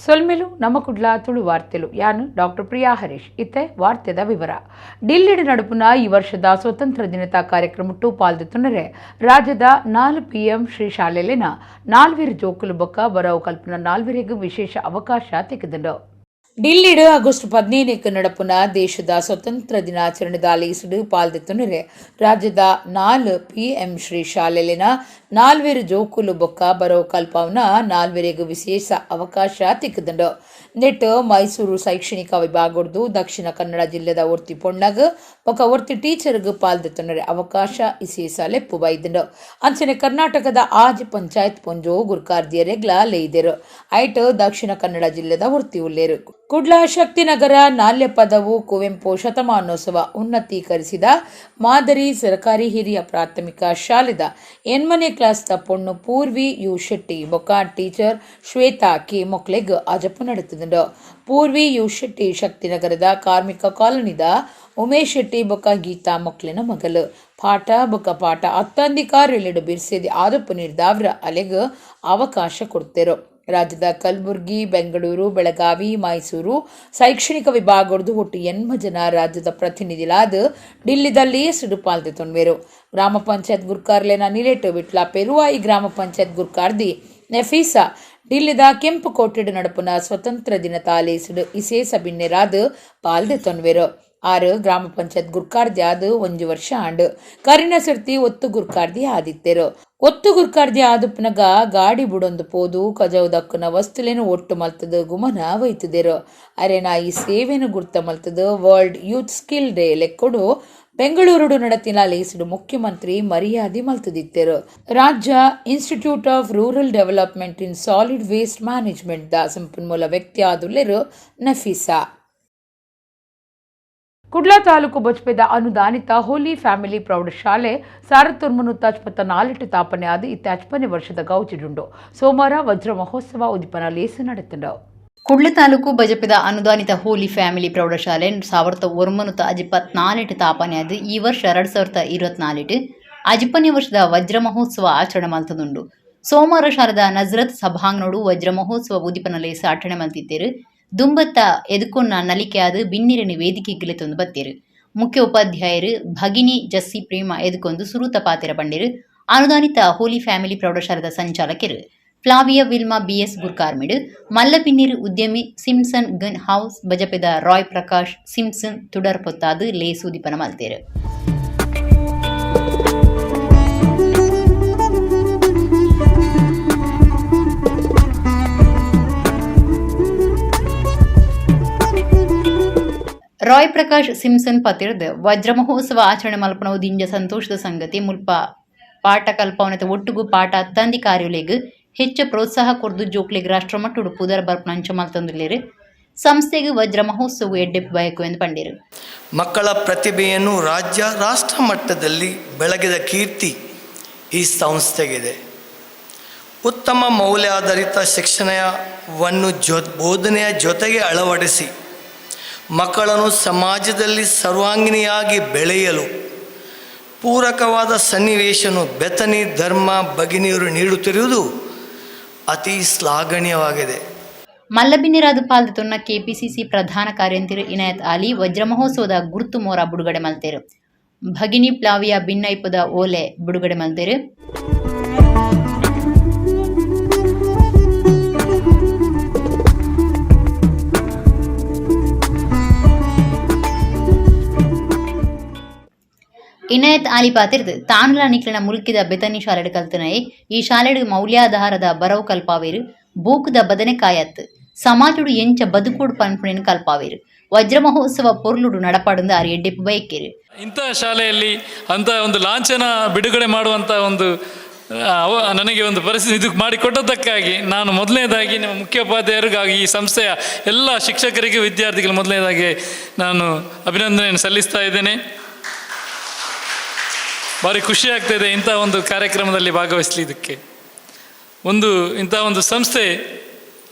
ಸೊಲ್ಮೆಲು ನಮ್ಮ ಕುಡ್ಲ ತುಳು ವಾರ್ತೆಲು. ಯಾನು ಡಾಕ್ಟರ್ ಪ್ರಿಯಾ ಹರೀಶ್. ಇತ್ತೆ ವಾರ್ತೆದ ವಿವರ. ಡಿಲ್ಲಿಡ್ ನಡುಪುನ ಈ ವರ್ಷದ ಸ್ವತಂತ್ರ ದಿನದ ಕಾರ್ಯಕ್ರಮಟ್ಟು ಪಾಲ್ದೆತ್ತುನರೆ ರಾಜ್ಯದ 4 ಪಿಎಂ ಶ್ರೀ ಶಾಲೆಲಿನ 4 ಜೋಕುಲು ಬೊಕ್ಕ ಬರವು ಕಲ್ಪನ 4 ವಿಶೇಷ ಅವಕಾಶ ತೆಗೆದುಂಡು. ಡಿಲ್ಲಿಡ್ ಆಗಸ್ಟ್ 15ಕ್ಕೆ ನಡಪುನ ದೇಶದ ಸ್ವತಂತ್ರ ದಿನಾಚರಣೆದ ಲೇಸುಡು ಪಾಲ್ದೆತ್ತುನರೆ ರಾಜ್ಯದ 4 ಪಿಎಂ ಶ್ರೀ ಶಾಲೆಲಿನ 4 ಜೋಕುಲು ಬೊಕ್ಕ ಬರವು ಕಲ್ಪವನ 4 ವಿಶೇಷ ಅವಕಾಶ ತಿಕ್ಕುದುಂಡು. ನೆಟ್ ಮೈಸೂರು ಶೈಕ್ಷಣಿಕ ವಿಭಾಗಡ್ದು ದಕ್ಷಿಣ ಕನ್ನಡ ಜಿಲ್ಲೆದ ಒರ್ತಿ ಪೊಣ್ಣಗ್ ಬೊಕ್ಕ ಒರ್ತಿ ಟೀಚರ್ಗ್ ಪಾಲ್ದೆತ್ತುನರೆ ಅವಕಾಶ ವಿಶೇಷ ಲೆಪ್ಪು ಬೈದುಂಡು. ಅಂಚನೆ ಕರ್ನಾಟಕದ ಆಜ್ ಪಂಚಾಯತ್ ಪೊಂಜೋ ಗುರ್ಕಾರ್ದಿಯರೆಗ್ಲ ಲೇಯ್ದೆರು. ಐಟ್ ದಕ್ಷಿಣ ಕನ್ನಡ ಜಿಲ್ಲೆದ ಒರ್ತಿ ಉಲ್ಲೇರು. ಕುಡ್ಲ ಶಕ್ತಿನಗರ ನಾಲ್ಯಪದವು ಕುವೆಂಪು ಶತಮಾನೋತ್ಸವ ಉನ್ನತೀಕರಿಸಿದ ಮಾದರಿ ಸರ್ಕಾರಿ ಹಿರಿಯ ಪ್ರಾಥಮಿಕ ಶಾಲೆದ 8ನೇ ಕ್ಲಾಸ್ದ ಪೊಣ್ಣು ಪೂರ್ವಿ you Shetty ಬೊಕ್ಕ ಟೀಚರ್ ಶ್ವೇತಾ ಕೆ ಮೊಕ್ಲೆಗ್ ಅಜಪು ನಡೆತಿದುಂಡು. ಪೂರ್ವಿ you Shetty ಶಕ್ತಿನಗರದ ಕಾರ್ಮಿಕ ಕಾಲೋನಿದ ಉಮೇಶ್ ಶೆಟ್ಟಿ ಬೊಕ್ಕ ಗೀತಾ ಮೊಕ್ಲೆನ ಮಗಲು. ಪಾಠ ಬೊಕ್ಕ ಪಾಠ ಅತ್ತಂದಿ ಕಾರ್ಯಲೆಡು ಬಿರ್ಸೇದಿ ಆದಪ್ಪು ನೀರ್ದಾವ್ರ ಅಲೆಗ್ ಅವಕಾಶ ಕೊಡ್ತೇರು. ರಾಜ್ಯದ ಕಲಬುರ್ಗಿ, ಬೆಂಗಳೂರು, ಬೆಳಗಾವಿ, ಮೈಸೂರು ಶೈಕ್ಷಣಿಕ ವಿಭಾಗಡ್ದು ಒಟ್ಟು 80 ಜನ ರಾಜ್ಯದ ಪ್ರತಿನಿಧಿಲಾದ ಡಿಲ್ಲಿದಲ್ಲಿ ಸಿಡುಪಾಲ್ದೆ ತೊನ್ವೇರು. ಗ್ರಾಮ ಪಂಚಾಯತ್ ಗುರ್ಕಾರ್ಲೆನ ನಿಲೆಟ್ ವಿಟ್ಲ ಪೆರುವಾಯಿ ಗ್ರಾಮ ಪಂಚಾಯತ್ ಗುರ್ಕಾರ್ದಿ ನೆಫೀಸಾ ಡಿಲ್ಲಿದ ಕೆಂಪು ಕೋಟೆಡು ನಡಪುನ ಸ್ವತಂತ್ರ ದಿನ ತಾಲೇಸುಡು ಇಸೇಸ ಬಿನ್ನೆರಾದ ಪಾಲ್ದೆ ತೊನ್ವೇರು. 6 ಗ್ರಾಮ ಪಂಚಾಯತ್ ಗುರ್ಕಾರ್ದಿ ಆದ 1 ವರ್ಷ ಆಂಡು. ಕರಿನ ಸರ್ತಿ ಒತ್ತು ಗುರ್ಕಾರ್ದಿ ಆದಿತ್ತೆರು. ಒತ್ತು ಗುರ್ಕಾರ್ದಿ ಆದುಪ್ಪನಗ ಗಾಡಿ ಬುಡೊಂದು ಪೋದು ಕಜವು ದಕ್ಕುನ ವಸ್ತುಲೇನು ಒಟ್ಟು ಮಲ್ತದು ಗುಮನ ವೈತುದೆರು. ಅರೆನ ಈ ಸೇವೆನು ಗುರ್ತ ಮಲ್ತದು ವರ್ಲ್ಡ್ ಯೂತ್ ಸ್ಕಿಲ್ ಡೇ ಲೆಕ್ಕೊಡು ಬೆಂಗಳೂರುಡು ನಡತಿನ ಲೇಸುಡು ಮುಖ್ಯಮಂತ್ರಿ ಮರ್ಯಾದೆ ಮಲ್ತದಿತ್ತೆರು. ರಾಜ್ಯ institute of rural development in solid waste management the ಸಂಪನ್ಮೂಲ ವ್ಯಕ್ತಿ ಆದುಲ್ಲೆರು ನಫೀಸಾ. ಕುಡ್ಲ ತಾಲೂಕು ಬಜ್ಪೆದ ಅನುದಾನಿತ ಹೋಲಿ ಫ್ಯಾಮಿಲಿ ಪ್ರೌಢಶಾಲೆ 1974 ತಾಪನೆ ಆದ ಇತ್ತೆ ವರ್ಷದ ಗೌಜಿಡುಂಡು. ಸೋಮವಾರ ವಜ್ರ ಮಹೋತ್ಸವ ಉದ್ದೀಪನ ಲೇಸು ನಡೆತುಂಡು. ಕುಡ್ಲ ತಾಲೂಕು ಬಜಪೆದ ಅನುದಾನಿತ ಹೋಲಿ ಫ್ಯಾಮಿಲಿ ಪ್ರೌಢಶಾಲೆ 1974 ತಾಪನೆ ಆದ ಈ ವರ್ಷ 2024 ಅಜಿಪನೇ ವರ್ಷದ ವಜ್ರ ಮಹೋತ್ಸವ ಆಚರಣೆ ಮಲ್ತದುಂಡು. ಸೋಮವಾರ ಶಾರದ ನಜರತ್ ಸಭಾಂಗಣೋಡು ವಜ್ರ ಮಹೋತ್ಸವ ಉದ್ದೀಪನ ಲೇಸು ಆಚರಣೆ ಮಲ್ತಿದ್ದೇರು. ದುಂಬತ್ತ ಎದುಕೊನ್ನ ನಲಿಕೆಯಾದ ಬಿನ್ನಿರನಿ ವೇದಿಕೆ ತಂದು ಬತ್ತೀರು. ಮುಖ್ಯ ಉಪಾಧ್ಯಾಯರು ಭಗಿನಿ ಜಸ್ಸಿ ಪ್ರೇಮ ಎದುಕೊಂದು ಸುರೂತ ಪಾತಿರ ಪಂಡಿರು. ಅನುದಾನಿತ ಹೋಲಿ ಫ್ಯಾಮಿಲಿ ಪ್ರೌಢಶಾಲೆದ ಸಂಚಾಲಕರು ಫ್ಲಾವಿಯಾ ವಿಲ್ಮಾ ಬಿಎಸ್ ಗುರ್ಕಾರ್ಮಿಡು ಮಲ್ಲಪಿನ್ನೀರು ಉದ್ಯಮಿ ಸಿಂಪ್ಸನ್ ಗನ್ ಹೌಸ್ ಬಜಪೆದ ರಾಯ್ ಪ್ರಕಾಶ್ ಸಿಂಪ್ಸನ್ ತುಡರ್ ಪೊತ್ತಾದು ಲೇಸು ಉದ್ದೀಪನ ಮಲ್ತೇರು. ರಾಯ್ ಪ್ರಕಾಶ್ ಸಿಂಪ್ಸನ್ ಪತಿರ್ದ್ ವಜ್ರ ಮಹೋತ್ಸವ ಆಚರಣೆ ಮಲ್ಪನವು ದಿಂಜ ಸಂತೋಷದ ಸಂಗತಿ. ಮುಲ್ಪ ಪಾಠ ಕಲ್ಪವನತೆ ಒಟ್ಟುಗು ಪಾಠ ಅತ್ತಂದಿ ಕಾರ್ಯಲೆಗ್ ಹೆಚ್ಚು ಪ್ರೋತ್ಸಾಹ ಕೊರ್ದು ಜೋಕ್ಲೆಗ್ ರಾಷ್ಟ್ರಮಟ್ಟುಡು ಪುದರ್ ಬರ್ಪುನಂಚ ಮಲ್ತೊಂದುಲ್ಲೆರ್. ಸಂಸ್ಥೆಗ್ ವಜ್ರ ಮಹೋತ್ಸವ ಎಡ್ಡೆಪ್ಪು ಬಯಕು ಎಂದು ಪಂಡೆರು. ಮಕ್ಕಳ ಪ್ರತಿಭೆಯನ್ನು ರಾಜ್ಯ ರಾಷ್ಟ್ರ ಮಟ್ಟದಲ್ಲಿ ಬೆಳಗಿದ ಕೀರ್ತಿ ಈ ಸಂಸ್ಥೆಗಿದೆ. ಉತ್ತಮ ಮೌಲ್ಯಾಧಾರಿತ ಶಿಕ್ಷಣವನ್ನು ಬೋಧನೆಯ ಜೊತೆಗೆ ಅಳವಡಿಸಿ ಮಕ್ಕಳನ್ನು ಸಮಾಜದಲ್ಲಿ ಸರ್ವಾಂಗೀಣಿಯಾಗಿ ಬೆಳೆಯಲು ಪೂರಕವಾದ ಸನ್ನಿವೇಶವನ್ನು ಬೆಥನಿ ಧರ್ಮ ಭಗಿನಿಯರು ನೀಡುತ್ತಿರುವುದು ಅತಿ ಶ್ಲಾಘನೀಯವಾಗಿದೆ. ಮಲ್ಲಬಿನ್ನಿರಾದ ಪಾಲ್ದೆತೊನ್ನ ಕೆಪಿಸಿಸಿ ಪ್ರಧಾನ ಕಾರ್ಯಂತಿರು ಇನಾಯತ್ ಆಲಿ ವಜ್ರ ಮಹೋತ್ಸವದ ಗುರ್ತು ಮೋರ ಬುಡುಗಡೆ ಮಲ್ತೇರು. ಭಗಿನಿ ಪ್ಲಾವಿಯ ಬಿನ್ನೈಪದ ಓಲೆ ಬುಡುಗಡೆ ಮಲ್ತೇರು. ಇನಾಯತ್ ಆಲಿ ಪಾತಿರ್ದು ತಾನುಲ ನಿಕ್ಲೆನ ಮುಲ್ಕಿದ ಬೆತನಿ ಶಾಲೆಡ್ ಕಲ್ತನೈ. ಈ ಶಾಲೆಡ್ ಮೌಲ್ಯಾಧಾರದ ಬರವು ಕಲ್ಪಾವೇರು. ಬೂಕುದ ಬದನೆಕಾಯತ್ ಸಮಾಜಡು ಎಂಚ ಬದುಕುಡು ಪನ್ಪುನೆನ್ ಕಲ್ಪಾವೇರು. ವಜ್ರ ಮಹೋತ್ಸವ ಪೊರ್ಲುಡು ನಡಪಾಡುಂದು ಆರ್ ಎಡ್ಡೆಪ್ಪು ಬಯಕೇರು. ಇಂಥ ಶಾಲೆಯಲ್ಲಿ ಅಂಥ ಒಂದು ಲಾಂಛನ ಬಿಡುಗಡೆ ಮಾಡುವಂಥ ಒಂದು ನನಗೆ ಒಂದು ಪರಿಸ್ಥಿತಿ ಇದು ಮಾಡಿಕೊಟ್ಟದ್ದಕ್ಕಾಗಿ ನಾನು ಮೊದಲನೇದಾಗಿ ನಿಮ್ಮ ಮುಖ್ಯೋಪಾಧ್ಯಾಯರಿಗಾಗಿ ಈ ಸಂಸ್ಥೆಯ ಎಲ್ಲ ಶಿಕ್ಷಕರಿಗೂ ವಿದ್ಯಾರ್ಥಿಗಳು ಮೊದಲನೇದಾಗಿ ನಾನು ಅಭಿನಂದನೆಯನ್ನು ಸಲ್ಲಿಸ್ತಾ ಇದ್ದೇನೆ. ಭಾರಿ ಖುಷಿ ಆಗ್ತಾಯಿದೆ ಇಂಥ ಒಂದು ಕಾರ್ಯಕ್ರಮದಲ್ಲಿ ಭಾಗವಹಿಸಲಿದ್ದಕ್ಕೆ. ಒಂದು ಇಂಥ ಒಂದು ಸಂಸ್ಥೆ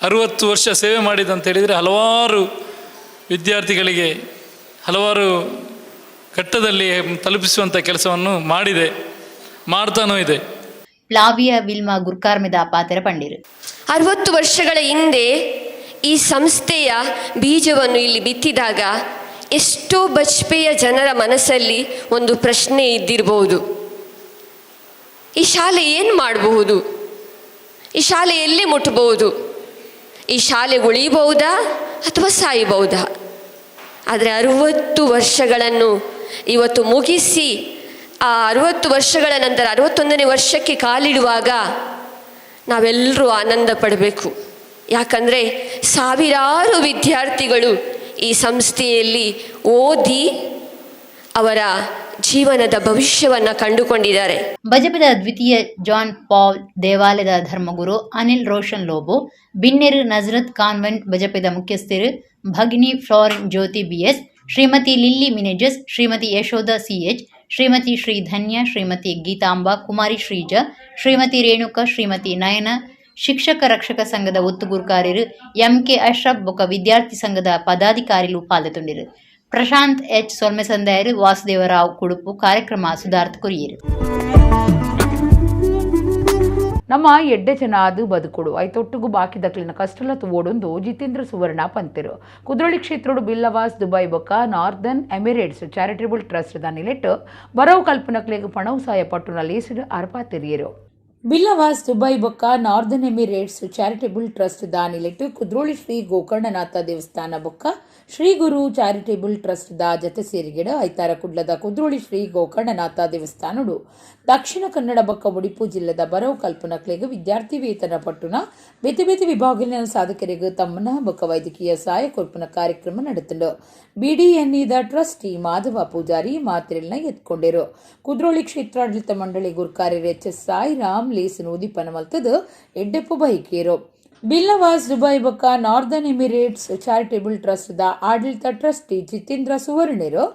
60 ವರ್ಷ ಸೇವೆ ಮಾಡಿದೆ ಅಂತ ಹೇಳಿದರೆ ಹಲವಾರು ವಿದ್ಯಾರ್ಥಿಗಳಿಗೆ ಹಲವಾರು ಘಟ್ಟದಲ್ಲಿ ತಲುಪಿಸುವಂಥ ಕೆಲಸವನ್ನು ಮಾಡಿದೆ, ಮಾಡ್ತಾನೂ ಇದೆ. ಪ್ಲಾವಿಯ ವಿಲ್ಮಾ ಗುರ್ಕಾರ್ಮೆದ ಪಾತೆರ ಪಂಡಿರು. 60 ವರ್ಷಗಳ ಹಿಂದೆ ಈ ಸಂಸ್ಥೆಯ ಬೀಜವನ್ನು ಇಲ್ಲಿ ಬಿತ್ತಿದಾಗ ಎಷ್ಟೋ ಬಜ್ಪೆಯ ಜನರ ಮನಸ್ಸಲ್ಲಿ ಒಂದು ಪ್ರಶ್ನೆ ಇದ್ದಿರಬಹುದು, ಈ ಶಾಲೆ ಏನು ಮಾಡಬಹುದು, ಈ ಶಾಲೆ ಎಲ್ಲಿ ಮುಟ್ಟಬಹುದು, ಈ ಶಾಲೆ ಉಳಿಬಹುದಾ ಅಥವಾ ಸಾಯಬಹುದಾ? ಆದರೆ 60 ವರ್ಷಗಳನ್ನು ಇವತ್ತು ಮುಗಿಸಿ ಆ 60 ವರ್ಷಗಳ ನಂತರ 61ನೇ ವರ್ಷಕ್ಕೆ ಕಾಲಿಡುವಾಗ ನಾವೆಲ್ಲರೂ ಆನಂದ ಪಡಬೇಕು. ಯಾಕಂದರೆ ಸಾವಿರಾರು ವಿದ್ಯಾರ್ಥಿಗಳು ಈ ಸಂಸ್ಥೆಯಲ್ಲಿ ಓದಿ ಅವರ ಜೀವನದ ಭವಿಷ್ಯವನ್ನು ಕಂಡುಕೊಂಡಿದ್ದಾರೆ. ಬಜಪೆದ ದ್ವಿತೀಯ ಜಾನ್ ಪಾಲ್ ದೇವಾಲಯದ ಧರ್ಮಗುರು ಅನಿಲ್ ರೋಷನ್ ಲೋಬೋ, ಬಿನ್ನೆರು ನಜರತ್ ಕಾನ್ವೆಂಟ್ ಬಜಪೆದ ಮುಖ್ಯಸ್ಥರು ಭಗಿನಿ ಫ್ಲಾರಿನ್ ಜ್ಯೋತಿ ಬಿಎಸ್, ಶ್ರೀಮತಿ ಲಿಲ್ಲಿ ಮಿನೇಜಸ್, ಶ್ರೀಮತಿ ಯಶೋಧ ಸಿಎಚ್, ಶ್ರೀಮತಿ ಶ್ರೀಧನ್ಯ, ಶ್ರೀಮತಿ ಗೀತಾಂಬಾ, ಕುಮಾರಿ ಶ್ರೀಜಾ, ಶ್ರೀಮತಿ ರೇಣುಕಾ, ಶ್ರೀಮತಿ ನಯನ, ಶಿಕ್ಷಕ ರಕ್ಷಕ ಸಂಘದ ಒತ್ತುಗುರ್ಕಾರ್ಯರು ಎಂಕೆ ಅಶ್ರಫ್ ಬೊಕ ವಿದ್ಯಾರ್ಥಿ ಸಂಘದ ಪದಾಧಿಕಾರಿಲು ಪಾಲ್ಗೊಂಡಿರು. ಪ್ರಶಾಂತ್ ಎಚ್ ಸೊಲ್ಮೆ ಸಂದಾಯರು. ವಾಸುದೇವರಾವ್ ಕುಡುಪು ಕಾರ್ಯಕ್ರಮ ಸುಧಾರ್ಥ ಕೊರಿಯರು. ನಮ್ಮ ಎಡ್ಡೆ ಜನ ಅದು ಬದುಕೊಡು ಐತೊಟ್ಟುಗು ಬಾಕಿ ದಕ್ಲಿನ ಕಷ್ಟಲ ತೂವೊಡೊಂದು ಜಿತೇಂದ್ರ ಸುವರ್ಣ ಪಂತೆರು. ಕುದ್ರೋಳಿ ಕ್ಷೇತ್ರೋಡು ಬಿಲ್ಲವಾಸ್ ದುಬೈ ಬೊಕ್ಕ northern Emirates charitable trust ದ ನಿಲೆಟ್ ಬರವು ಕಲ್ಪನಕ್ಲೆಗ್ ಪಣವು ಸಾಯ ಪಟ್ಟುನ ಲೇಸಿಡ್ ಅರ್ಪಾತೆರಿಯರು. ಬಿಲ್ಲವಾಸ್ ದುಬೈ ಬೊಕ್ಕ northern Emirates charitable trust ದ ನಿಲೆಟ್ ಕುದ್ರೋಳಿ ಶ್ರೀ ಗೋಕರ್ಣನಾಥ ದೇವಸ್ಥಾನ ಬೊಕ್ಕ Shri Guru charitable trust the ಜತೆ ಸೇರಿಗೆಡ್ ಐತಾರ ಕುಡ್ಲದ ಕುದ್ರೋಳಿ ಶ್ರೀ ಗೋಕರ್ಣನಾಥ ದೇವಸ್ಥಾನಡು ದಕ್ಷಿಣ ಕನ್ನಡ ಬೊಕ್ಕ ಒಡಿಪು ಜಿಲ್ಲೆದ ಬರವು ಕಲ್ಪನಕ್ಲೆಗ್ ವಿದ್ಯಾರ್ಥಿ ವೇತನ ಪಟ್ಟುನ, ಬೇತೆ ಬೇತೆ ವಿಭಾಗಲಿನ ಸಾಧಕರಿಗೆ ತಮ್ಮನ ಬೊಕ್ಕ ವೈದ್ಯಕೀಯ ಸಹಾಯ ಕೊರ್ಪುನ ಕಾರ್ಯಕ್ರಮ ನಡೆತುಂಡು. ಬಿಡಿಎನ್ಇದ ಟ್ರಸ್ಟಿ ಮಾಧವ ಪೂಜಾರಿ ಮಾತಿರಿಲ್ನ ಎತ್ಕೊಂಡಿರು. ಕುದ್ರೋಳಿ ಕ್ಷೇತ್ರಾಡಳಿತ ಮಂಡಳಿ ಗುರ್ಕಾರ್ಯರು ಎಚ್ ಎಸ್ ಸಾಯಿರಾಮ್ ಲೇಸನ್ ಉದಿಪನ ಮಲ್ತದು ಎಡ್ಡೆಪ್ಪು ಬೈಕೇರು. ಬಿಲ್ಲವಾಸ್ ದುಬೈ ಬೊಕ್ಕ northern Emirates charitable trust the ಆಡಳಿತ ಟ್ರಸ್ಟಿ ಜಿತೇಂದ್ರ ಸುವರ್ಣರು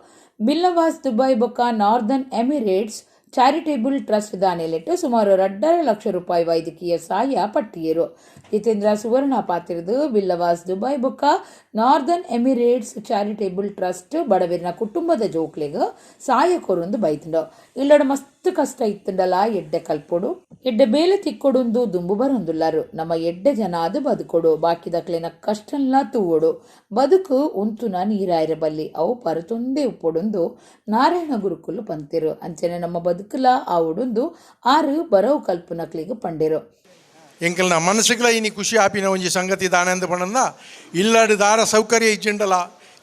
ಬಿಲ್ಲವಾಸ್ ದುಬೈ ಬೊಕ್ಕ northern Emirates charitable trust the ನೆಲೆಟ್ಟು ಸುಮಾರು 2.5 ಲಕ್ಷ ರೂಪಾಯಿ ವೈದ್ಯಕೀಯ ಸಹಾಯ ಪಟ್ಟಿಯರು. ಜಿತೇಂದ್ರ ಸುವರ್ಣ ಪಾತಿರದು ಬಿಲ್ಲವಾಸ್ ದುಬೈ ಬೊಕ್ಕ northern Emirates charitable trust ಬಡವಿರ್ನ ಕುಟುಂಬದ ಜೋಕ್ಲೆಗ್ ಸಹಾಯ ಕೊರೊಂದು ಬೈತುಂಡು. ಇಲ್ಲಡ ಮಸ್ತ್ ಕಷ್ಟ ಇತ್ತುಂಡಲ ಎಡ್ಡೆ ಕಲ್ಪೊಡು, ಎಡ್ಡೆ ಬೇಲೆ ತಿಕ್ಕೊಡುಂದು ದುಂಬು ಬರೊಂದುಲ್ಲಾರು. ನಮ್ಮ ಎಡ್ಡೆ ಜನ ಅದು ಬದುಕೊಡು, ಬಾಕಿದಕ್ಲೆನ ಕಷ್ಟನ್ಲ ತೂವೊಡು. ಬದುಕು ಉಂತುನ ನೀರಾಯಿರ ಬಲ್ಲಿ, ಅವು ಪರತೊಂದೇ ಉಪ್ಪೊಡುಂದು ನಾರಾಯಣ ಗುರುಕುಲು ಪಂತಿರು. ಅಂಚನೆ ನಮ್ಮ ಬದುಕುಲ ಆವೊಡುಂದು ಆರು ಬರವು ಕಲ್ಪನಕ್ಲಿಗೆ ಪಂಡಿರು. ಎಂಕಲ್ನ ಮನಸ್ಸುಗಳ ಇನಿ ಖುಷಿ ಆಪಿನ ಒಂಜಿ ಸಂಗತಿ ದಾನೆಂದು ಪಂಡ, ಇಲ್ಲಡ್ ದಾರ ಸೌಕರ್ಯ ಇಜ್ಜಿಂಡಲ,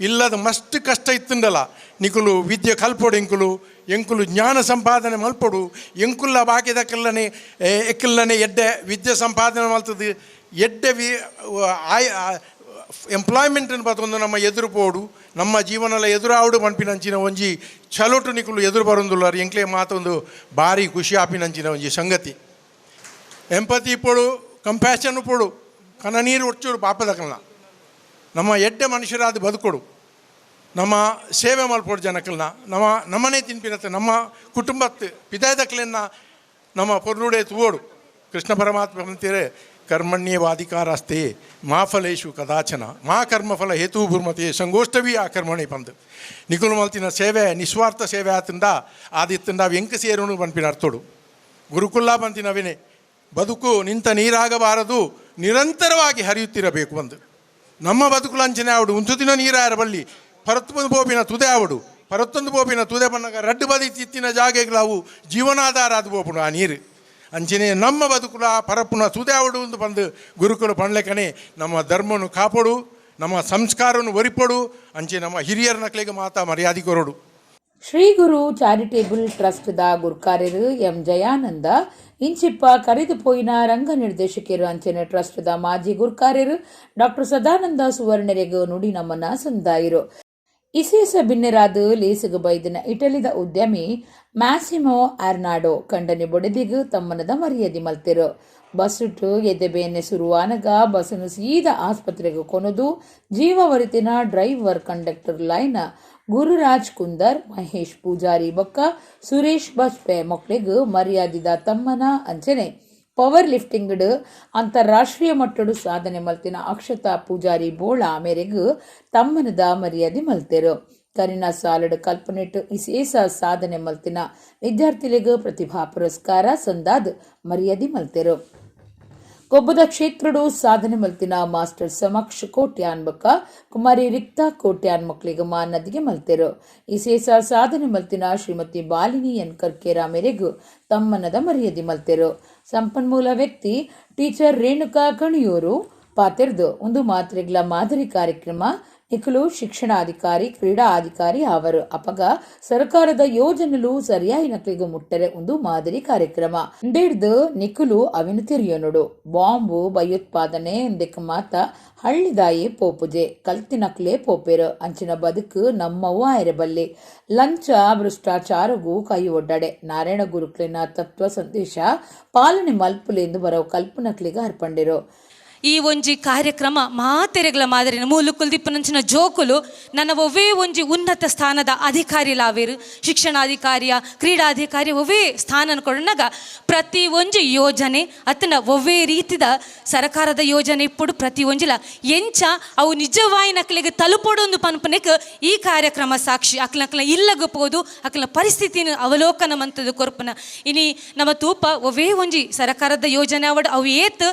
ಇಲ್ಲದ ಮಸ್ತ್ ಕಷ್ಟ ಇತ್ತುಂಡಲ, ನಿಕುಲು ವಿದ್ಯೆ ಕಲ್ಪೊಡು, ಎಂಕುಲು ಎಂಕುಲು ಜ್ಞಾನ ಸಂಪಾದನೆ ಮಲ್ಪೊಡು, ಎಂಕುಲ್ಲ ಬಾಕಿದಕಲ್ಲನೆ ಎಕ್ಕಲ್ಲನೆ ಎಡ್ಡೆ ವಿದ್ಯೆ ಸಂಪಾದನೆ ಮಲ್ತದು, ಎಡ್ಡೆ ವಿ ಆಯ್ ಎಂಪ್ಲಾಯ್ಮೆಂಟ್ ಪತ್ತೊಂದು ನಮ್ಮ ಎದುರು ಪೋಡು, ನಮ್ಮ ಜೀವನಲ ಎದುರಾವಡು ಪನ್ಪಿನಂಚಿನ ಒಂಜಿ ಚಲೋಟು ನಿಕುಲು ಎದುರು ಬರೊಂದುಲ್ಲಾರು. ಎಂಕ್ಲೆ ಮಾತೊಂದು ಭಾರಿ ಖುಷಿ ಆಪಿನಂಚಿನ ಒಂಜಿ ಸಂಗತಿ. ಎಂಪತಿ ಇಪ್ಪೊಡು, ಕಂಪ್ಯಾಷನ್ ಇಪ್ಪೊಡು, ಕನ ನೀರು ಒಚ್ಚೋಡು ಪಾಪದಕಲ್ನ. ನಮ್ಮ ಎಡ್ಡೆ ಮನುಷ್ಯರಾದ ಬದುಕೊಡು, ನಮ್ಮ ಸೇವೆ ಮಲ್ಪೊಡು ಜನಕಲ್ನ. ನಮ್ಮ ನಮ್ಮನೆ ತಿನ್ಪಿನತ್ತೆ ನಮ್ಮ ಕುಟುಂಬತ್ ಪಿದಾಯ್ದಕ್ಲೆನ್ನ ನಮ್ಮ ಪೊರ್ಲುಡೆ ತೂವೋಡು. ಕೃಷ್ಣ ಪರಮಾತ್ಮ ಅಂತೀರೆ, ಕರ್ಮಣ್ಯೇವಾಧಿಕಾರಸ್ತೆ ಮಾ ಫಲೇಶು ಕದಾಚನ ಮಾ ಕರ್ಮಫಲ ಹೇತು ಬುರ್ಮತಿ ಸಂಗೋಷ್ಠವಿ ಆ ಕರ್ಮಣಿ ಪಂದು. ನಿಕುಲು ಮಲ್ತಿನ ಸೇವೆ ನಿಸ್ವಾರ್ಥ ಸೇವೆ ಆತಂದ ಆದಿತ್ತಂದ ಎಂಕ ಸೇರುನು ಪನ್ಪಿನ ಅರ್ಥೋಡು. ಗುರುಕುಲ್ಲ ಬಂತಿನವಿನೇ, ಬದುಕು ನಿಂತ ನೀರಾಗಬಾರದು, ನಿರಂತರವಾಗಿ ಹರಿಯುತ್ತಿರಬೇಕು ಒಂದು. ನಮ್ಮ ಬದುಕು ಲಂಚನೆ ಆವಡು, ಉಂತು ದಿನ ನೀರಾರ ಬಲ್ಲಿ, ಪರತ್ತೊಂದು ಪೋಪಿನ ತುದೆ ಆವಡು. ಪರತ್ತೊಂದು ಪೋಪಿನ ತುದೆ ಬನ್ನಗ ರಡ್ಡು ಬದಿ ತಿತ್ತಿನ ಜಾಗೆಗಳವು ಜೀವನಾಧಾರ ಅದು ಪೋಪುಂಡು ಆ ನೀರು. ಅಂಚನೆ ನಮ್ಮ ಬದುಕುಲ ಪರಪ್ಪುನ ತುದೆ ಆವಡು ಒಂದು ಬಂದು ಗುರುಕುಲ ಪಣ್ಲೆಕನೆ. ನಮ್ಮ ಧರ್ಮನು ಕಾಪೊಡು, ನಮ್ಮ ಸಂಸ್ಕಾರನು ಒರಿಪೊಡು, ಅಂಚೆ ನಮ್ಮ ಹಿರಿಯರ ನಕ್ಲೆಗೆ ಮಾತಾ ಮರ್ಯಾದೆ ಕೊರಡು. Shri Guru charitable trust the ಗುರ್ಕಾರ್ಯರು M Jayananda, ಇಂಚಿಪ್ಪ ಕರೆದು ಪೋಯಿನ ರಂಗ ನಿರ್ದೇಶಕರು ಅಂಚನೆ ಟ್ರಸ್ಟ್ the ಮಾಜಿ ಗುರ್ಕಾರ್ಯರು ಡಾಕ್ಟರ್ ಸದಾನಂದ ಸುವರ್ಣರೆಗ್ ನುಡಿ ನಮನ ಸಂದಾಯಿರು. ಇಸೇಸ ಬಿನ್ನೆರಾದ ಲೇಸುಗು ಬೈದಿನ ಇಟಲಿದ ಉದ್ಯಮಿ ಮ್ಯಾಸಿಮೋ ಆರ್ನಾಡೋ ಕಂಡನಿ ಬೊಡೆದಿಗು ತಮ್ಮನದ ಮರ್ಯಾದೆ ಮಲ್ತಿರು. ಬಸ್ಸುಟು ಎದೆ ಬೇನೆ ಸುರುವಾನಗ ಬಸ್ಸನ್ನು ಸೀದಾ ಆಸ್ಪತ್ರೆಗೆ ಕೊನದು ಜೀವವರಿತಿನ driver conductor line Gururaj Kundar, Mahesh Poojary ಬೊಕ್ಕ ಸುರೇಶ್ ಬಜ್ಪೆ ಮೊಕ್ಲೆಗ್ ಮರ್ಯಾದಿದ ತಮ್ಮನ ಅಂಚನೆ ಪವರ್ ಲಿಫ್ಟಿಂಗ್ ಅಂತಾರಾಷ್ಟ್ರೀಯ ಮಟ್ಟಡು ಸಾಧನೆ ಮಲ್ತಿನ ಅಕ್ಷತಾ ಪೂಜಾರಿ ಬೋಳ ಮೇರೆಗ್ ತಮ್ಮನದ ಮರ್ಯಾದೆ ಮಲ್ತೆರು. ಕರಿನ ಸಾಲಡ್ ಕಲ್ಪನೆಟ್ ಇಸೇಸ ಸಾಧನೆ ಮಲ್ತಿನ ವಿದ್ಯಾರ್ಥಿಲೆಗ್ ಪ್ರತಿಭಾ ಪುರಸ್ಕಾರ ಸಂದಾದ್ ಮರ್ಯಾದೆ ಮಲ್ತೆರು. ಗೊಬ್ಬದ ಕ್ಷೇತ್ರಡು ಸಾಧನೆ ಮಲ್ತಿನ ಮಾಸ್ಟರ್ ಸಮಕ್ಷ ಕೋಟ್ಯಾನ್ ಬೊಕ್ಕ ಕುಮಾರಿ ರಿಕ್ತಾ ಕೋಟ್ಯಾನ್ ಮಕ್ಕಳಿಗೆ ಮಾನದಿಗೆ ಮಲ್ತೆರು. ಇಸೇಸ ಸಾಧನೆ ಮಲ್ತಿನ ಶ್ರೀಮತಿ ಬಾಲಿನಿ ಎನ್ ಕರ್ಕೇರ ಮೇರೆಗೂ ತಮ್ಮನದ ಮರ್ಯಾದೆ ಮಲ್ತೆರು. ಸಂಪನ್ಮೂಲ ವ್ಯಕ್ತಿ ಟೀಚರ್ ರೇಣುಕಾ ಕಣಿಯೂರು ಪಾತೆರ್ದು ಒಂದು ಮಾತ್ರೆಗಳ ಮಾದರಿ ಕಾರ್ಯಕ್ರಮ ನಿಖಲು ಶಿಕ್ಷಣಾಧಿಕಾರಿ ಕ್ರೀಡಾ ಅಧಿಕಾರಿ ಅವರು ಅಪಗ ಸರ್ಕಾರದ ಯೋಜನೆಲು ಸರಿಯಾಯಿ ನಕ್ಲಿಗೂ ಮುಟ್ಟರೆ ಒಂದು ಮಾದರಿ ಕಾರ್ಯಕ್ರಮ ಇಂದೆಡ್ದು ನಿಖಲು ಅವಿನ ತೆರಿಯೋನುಡು ಬಾಂಬು ಭಯೋತ್ಪಾದನೆ ಎಂದೆಕ್ ಮಾತ ಹಳ್ಳಿದಾಯೇ ಪೋಪುಜೆ ಕಲ್ತಿನಕ್ಲೇ ಪೋಪೆರು ಅಂಚಿನ ಬದುಕು ನಮ್ಮವೂ ಆಯರಬಲ್ಲಿ ಲಂಚ ಭ್ರಷ್ಟಾಚಾರಗೂ ಕೈ ಒಡ್ಡಡೆ ನಾರಾಯಣ ಗುರುಕ್ಲಿನ ತತ್ವ ಸಂದೇಶ ಪಾಲನೆ ಮಲ್ಪುಲೆಂದು ಬರೋ ಕಲ್ಪನಕ್ಲಿಗೆ ಅರ್ಪಂಡಿರು. ಈ ಒಂಜಿ ಕಾರ್ಯಕ್ರಮ ಮಾತೆರೆಗಳ ಮಾದರಿನ ಮೂಲುಕುಲ್ ದಿಪ್ಪನಂಚಿನ ಜೋಕುಲು ನನ್ನ ಒವ್ವೇ ಒಂಜಿ ಉನ್ನತ ಸ್ಥಾನದ ಅಧಿಕಾರಿ ಲಾವೇರು ಶಿಕ್ಷಣಾಧಿಕಾರಿಯ ಕ್ರೀಡಾಧಿಕಾರಿ ಒವ್ವೇ ಸ್ಥಾನ ಕೊಡನಾಗ ಪ್ರತಿ ಒಂಜಿ ಯೋಜನೆ ಅತನ ಒವ್ವೇ ರೀತಿದ ಸರಕಾರದ ಯೋಜನೆ ಇಪ್ಪಡು ಪ್ರತಿ ಒಂಜಿಲ ಎಂಚ ಅವು ನಿಜವಾಯಿನಕ್ಲಿಗೆ ತಲುಪೊಡೊಂದು ಪನ್ಪನೆಕ್ ಈ ಕಾರ್ಯಕ್ರಮ ಸಾಕ್ಷಿ ಅಕ್ಲಕ್ಲ ಇಲ್ಲಗ ಪೋದು ಅಕ್ಲ ಪರಿಸ್ಥಿತಿನ ಅವಲೋಕನ ಮಂತದ ಕೊರ್ಪನ ಇನಿ ನಮ್ಮ ತೂಪ ಒವ್ವೇ ಒಂಜಿ ಸರಕಾರದ ಯೋಜನೆ ಅವಡ್ ಅವು ಏತ್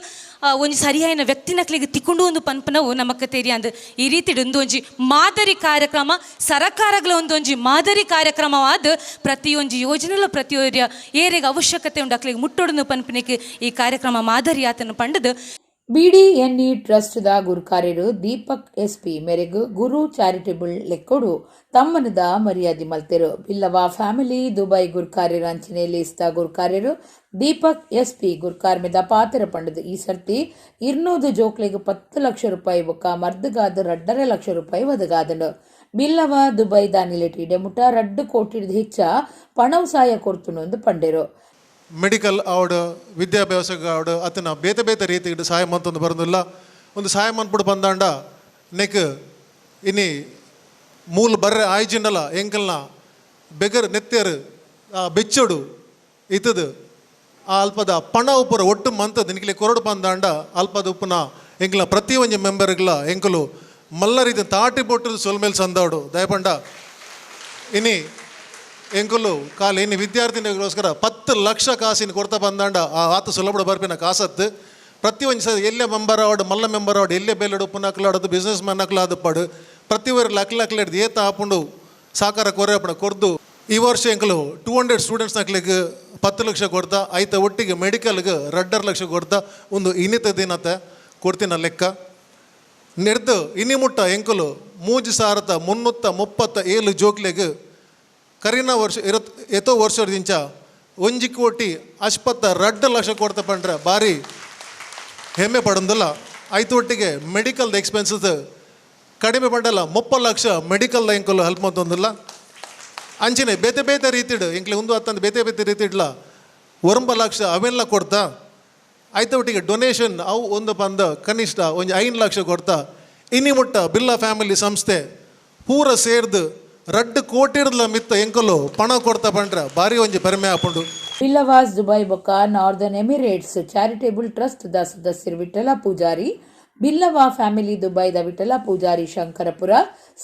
ಒಂಜಿ ಸರಿಯಾಯಿನ ವ್ಯಕ್ತಿನಕ್ಲಿಗೆ ತಿಕ್ಕೊಂಡು ಒಂದು ಪನ್ಪನವು ನಮಕ್ ತೆರಿಯಾಂದ್ ಈ ರೀತಿ ಒಂದೊಂಜಿ ಮಾದರಿ ಕಾರ್ಯಕ್ರಮ ಸರಕಾರಗಳ ಒಂದೊಂಜಿ ಮಾದರಿ ಕಾರ್ಯಕ್ರಮವಾದ ಪ್ರತಿಯೊಂಜಿ ಯೋಜನೆಲ ಪ್ರತಿಯೊಂದು ಏರೆಗೆ ಅವಶ್ಯಕತೆ ಉಂಡು ಅಕ್ಲಿಗೆ ಮುಟ್ಟೊಡನು ಪನ್ಪನೆಕ್ ಈ ಕಾರ್ಯಕ್ರಮ ಮಾದರಿ ಆತನ ಪಂಡದು. ಬಿಡಿಎನ್ಇ ಟ್ರಸ್ಟ್ the ಗುರುಕಾರ್ಯರು ದೀಪಕ್ SP ಮೇರೆಗು Guru charitable ಲೆಕ್ಕೊಡು ತಮ್ಮನದ ಮರ್ಯಾದೆ ಮಲ್ತೆರು. ಬಿಲ್ಲವ ಫ್ಯಾಮಿಲಿ ದುಬೈ ಗುರುಕಾರ್ಯರು ಅಂಚನೆ ಲೇಸ್ದ ಗುರುಕಾರ್ಯರು ದೀಪಕ್ ಎಸ್ಪಿ ಗುರುಕಾರ್ಮೆದ ಪಾತ್ರ ಪಂಡದು ಈ ಸರ್ತಿ 200 ಜೋಕ್ಲೆಗ್ 10 ಲಕ್ಷ ರೂಪಾಯಿ ಬೊಕ್ಕ ಮರ್ದಗಾದ 2.5 ಲಕ್ಷ ರೂಪಾಯಿ ಒದಗಾದನು. ಬಿಲ್ಲವ ದುಬೈ ದಾನಿಲೆಟಿ ಡೆಮುಟ 2 ಕೋಟಿ ಹೆಚ್ಚ ಪಣವು ಸಾಯ ಕೊರ್ತುನು ಎಂದು ಪಂಡೆರು. ಮೆಡಿಕಲ್ ಆವಡ್ ವಿದ್ಯಾಭ್ಯಾಸಕ್ಕೆ ಆವಡ್ ಅತನ ಬೇತೆ ಬೇತೆ ರೀತಿಗೆ ಸಹಾಯ ಮಂತೊಂದು ಬರೋದಿಲ್ಲ. ಒಂದು ಸಹಾಯ ಮನ್ಪುಡು ಬಂದಾಂಡ ನೆಕ್ ಇನಿ ಮೂಲ ಬರ್ರೆ ಆಯ್ಜಿಂಡಲ ಎಂಕಲ್ನ ಬೆಗರ್ ನೆತ್ತೆರ್ ಆ ಬೆಚ್ಚೋಡು ಇತ್ತದು ಆ ಅಲ್ಪದ ಪಣ ಉಪ್ಪುರ ಒಟ್ಟು ಮಂತದ ನಿಕ್ಲೆ ಕೊರಡು ಬಂದಾಂಡ ಅಲ್ಪದ ಉಪ್ಪುನ ಎಂಕಲ್ನ ಪ್ರತಿ ಒಂಜಿ ಮೆಂಬರ್ಗಳ ಎಂಕಲು ಮಲ್ಲ ರೀತಿ ತಾಟಿ ಬೊಟ್ಟು ಸೊಲ್ಮೇಲ್ ಸಂದಾಡು ದಯಪಂಡ ಇನಿ ಎಂಕುಲು ಕಾಲು ಇನ್ನು ವಿದ್ಯಾರ್ಥಿನಿಗೋಸ್ಕರ 10 ಲಕ್ಷ ಕಾಸಿನ ಕೊಡ್ತಾ ಬಂದಾಂಡ ಆ ಆತ ಸುಲಭ ಬರ್ಪಿನ ಕಾಸತ್ತು ಪ್ರತಿ ಒಂಜಿ ಸಲ ಎಲ್ಲೇ ಮೆಂಬರ್ ಆವಡು ಮಲ್ಲ ಮೆಂಬರ್ ಆವಡು ಎಲ್ಲೇ ಬೇಲೆಡು ಉಪ್ಪುನಕ್ಲಾಡೋದು ಬಿಸ್ನೆಸ್ ಮ್ಯಾನ್ ಅಕ್ಲಾದ ಪಾಡು ಪ್ರತಿ ಒರಿ ಲಕ್ ಲಕ್ಲೆಡ್ದು ಏತ ಆಪುಂಡು ಸಾಕಾರ ಕೊರೆ ಅಪ್ಪಣ ಕೊರ್ದು ಈ ವರ್ಷ ಎಂಕಲು 200 ಸ್ಟೂಡೆಂಟ್ಸ್ ನಕ್ಲಿಗೆ 10 ಲಕ್ಷ ಕೊಡ್ತಾ ಐತ ಒಟ್ಟಿಗೆ ಮೆಡಿಕಲ್ಗೆ 2.5 ಲಕ್ಷ ಕೊಡ್ತಾ ಒಂದು ಇನ್ನಿತ ದಿನತೆ ಕೊಡ್ತೀನ ಲೆಕ್ಕ ನೆಡ್ದು ಇನಿ ಮುಟ್ಟ ಎಂಕಲು 3337 ಜೋಕ್ಲೆಗ್ ಕರಿನ ವರ್ಷ ಎತ್ತೋ ವರ್ಷದಿಂಚ 1 ಕೋಟಿ 52 ಲಕ್ಷ ಕೊಡ್ತಾ ಪಂಡ್ರೆ ಭಾರಿ ಹೆಮ್ಮೆ ಪಡೊಂದಿಲ್ಲ. ಐತು ಒಟ್ಟಿಗೆ ಮೆಡಿಕಲ್ದ ಎಕ್ಸ್ಪೆನ್ಸಸ್ ಕಡಿಮೆ ಪಂಡಲ್ಲ 30 ಲಕ್ಷ ಮೆಡಿಕಲ್ ಎಂಕಲು ಹೆಲ್ಪ್ ಮಂತೊಂದಿಲ್ಲ. ಅಂಚಿನೆ ಬೇತೆ ಬೇತೆ ರೀತಿಡು ಎಂಕ್ಲೆ ಒಂದು ಹತ್ತಂದು ಬೇತೆ ಬೇತೆ ರೀತಿಡ್ಲ 9 ಲಕ್ಷ ಅವೆಲ್ಲ ಕೊಡ್ತಾ ಐತ ಒಟ್ಟಿಗೆ ಡೊನೇಷನ್ ಅವು ಒಂದು ಬಂದ ಕನಿಷ್ಠ ಒಂದು 5 ಲಕ್ಷ ಕೊಡ್ತಾ ಇನಿ ಮುಟ್ಟ ಬಿರ್ಲಾ ಫ್ಯಾಮಿಲಿ ಸಂಸ್ಥೆ ಪೂರ ಸೇರ್ದು 2 ಕೋಟಿರ್ಲ ಮಿತ್ತ ಎಂಕಲು ಪಣ ಕೊಡ್ತಾ ಪಂಡ್ರೆ ಭಾರಿ ಒಂಜಿ ಪೆರ್ಮೆ ಆಪುಂಡು. ಬಿಲ್ಲವಾಸ್ ದುಬೈ ಬೊಕ್ಕ northern Emirates charitable trust the ಸದಸ್ಯರು ವಿಠಲ ಪೂಜಾರಿ, ಬಿಲ್ಲವ ಫ್ಯಾಮಿಲಿ ದುಬೈದ ವಿಠಲ ಪೂಜಾರಿ ಶಂಕರಪುರ,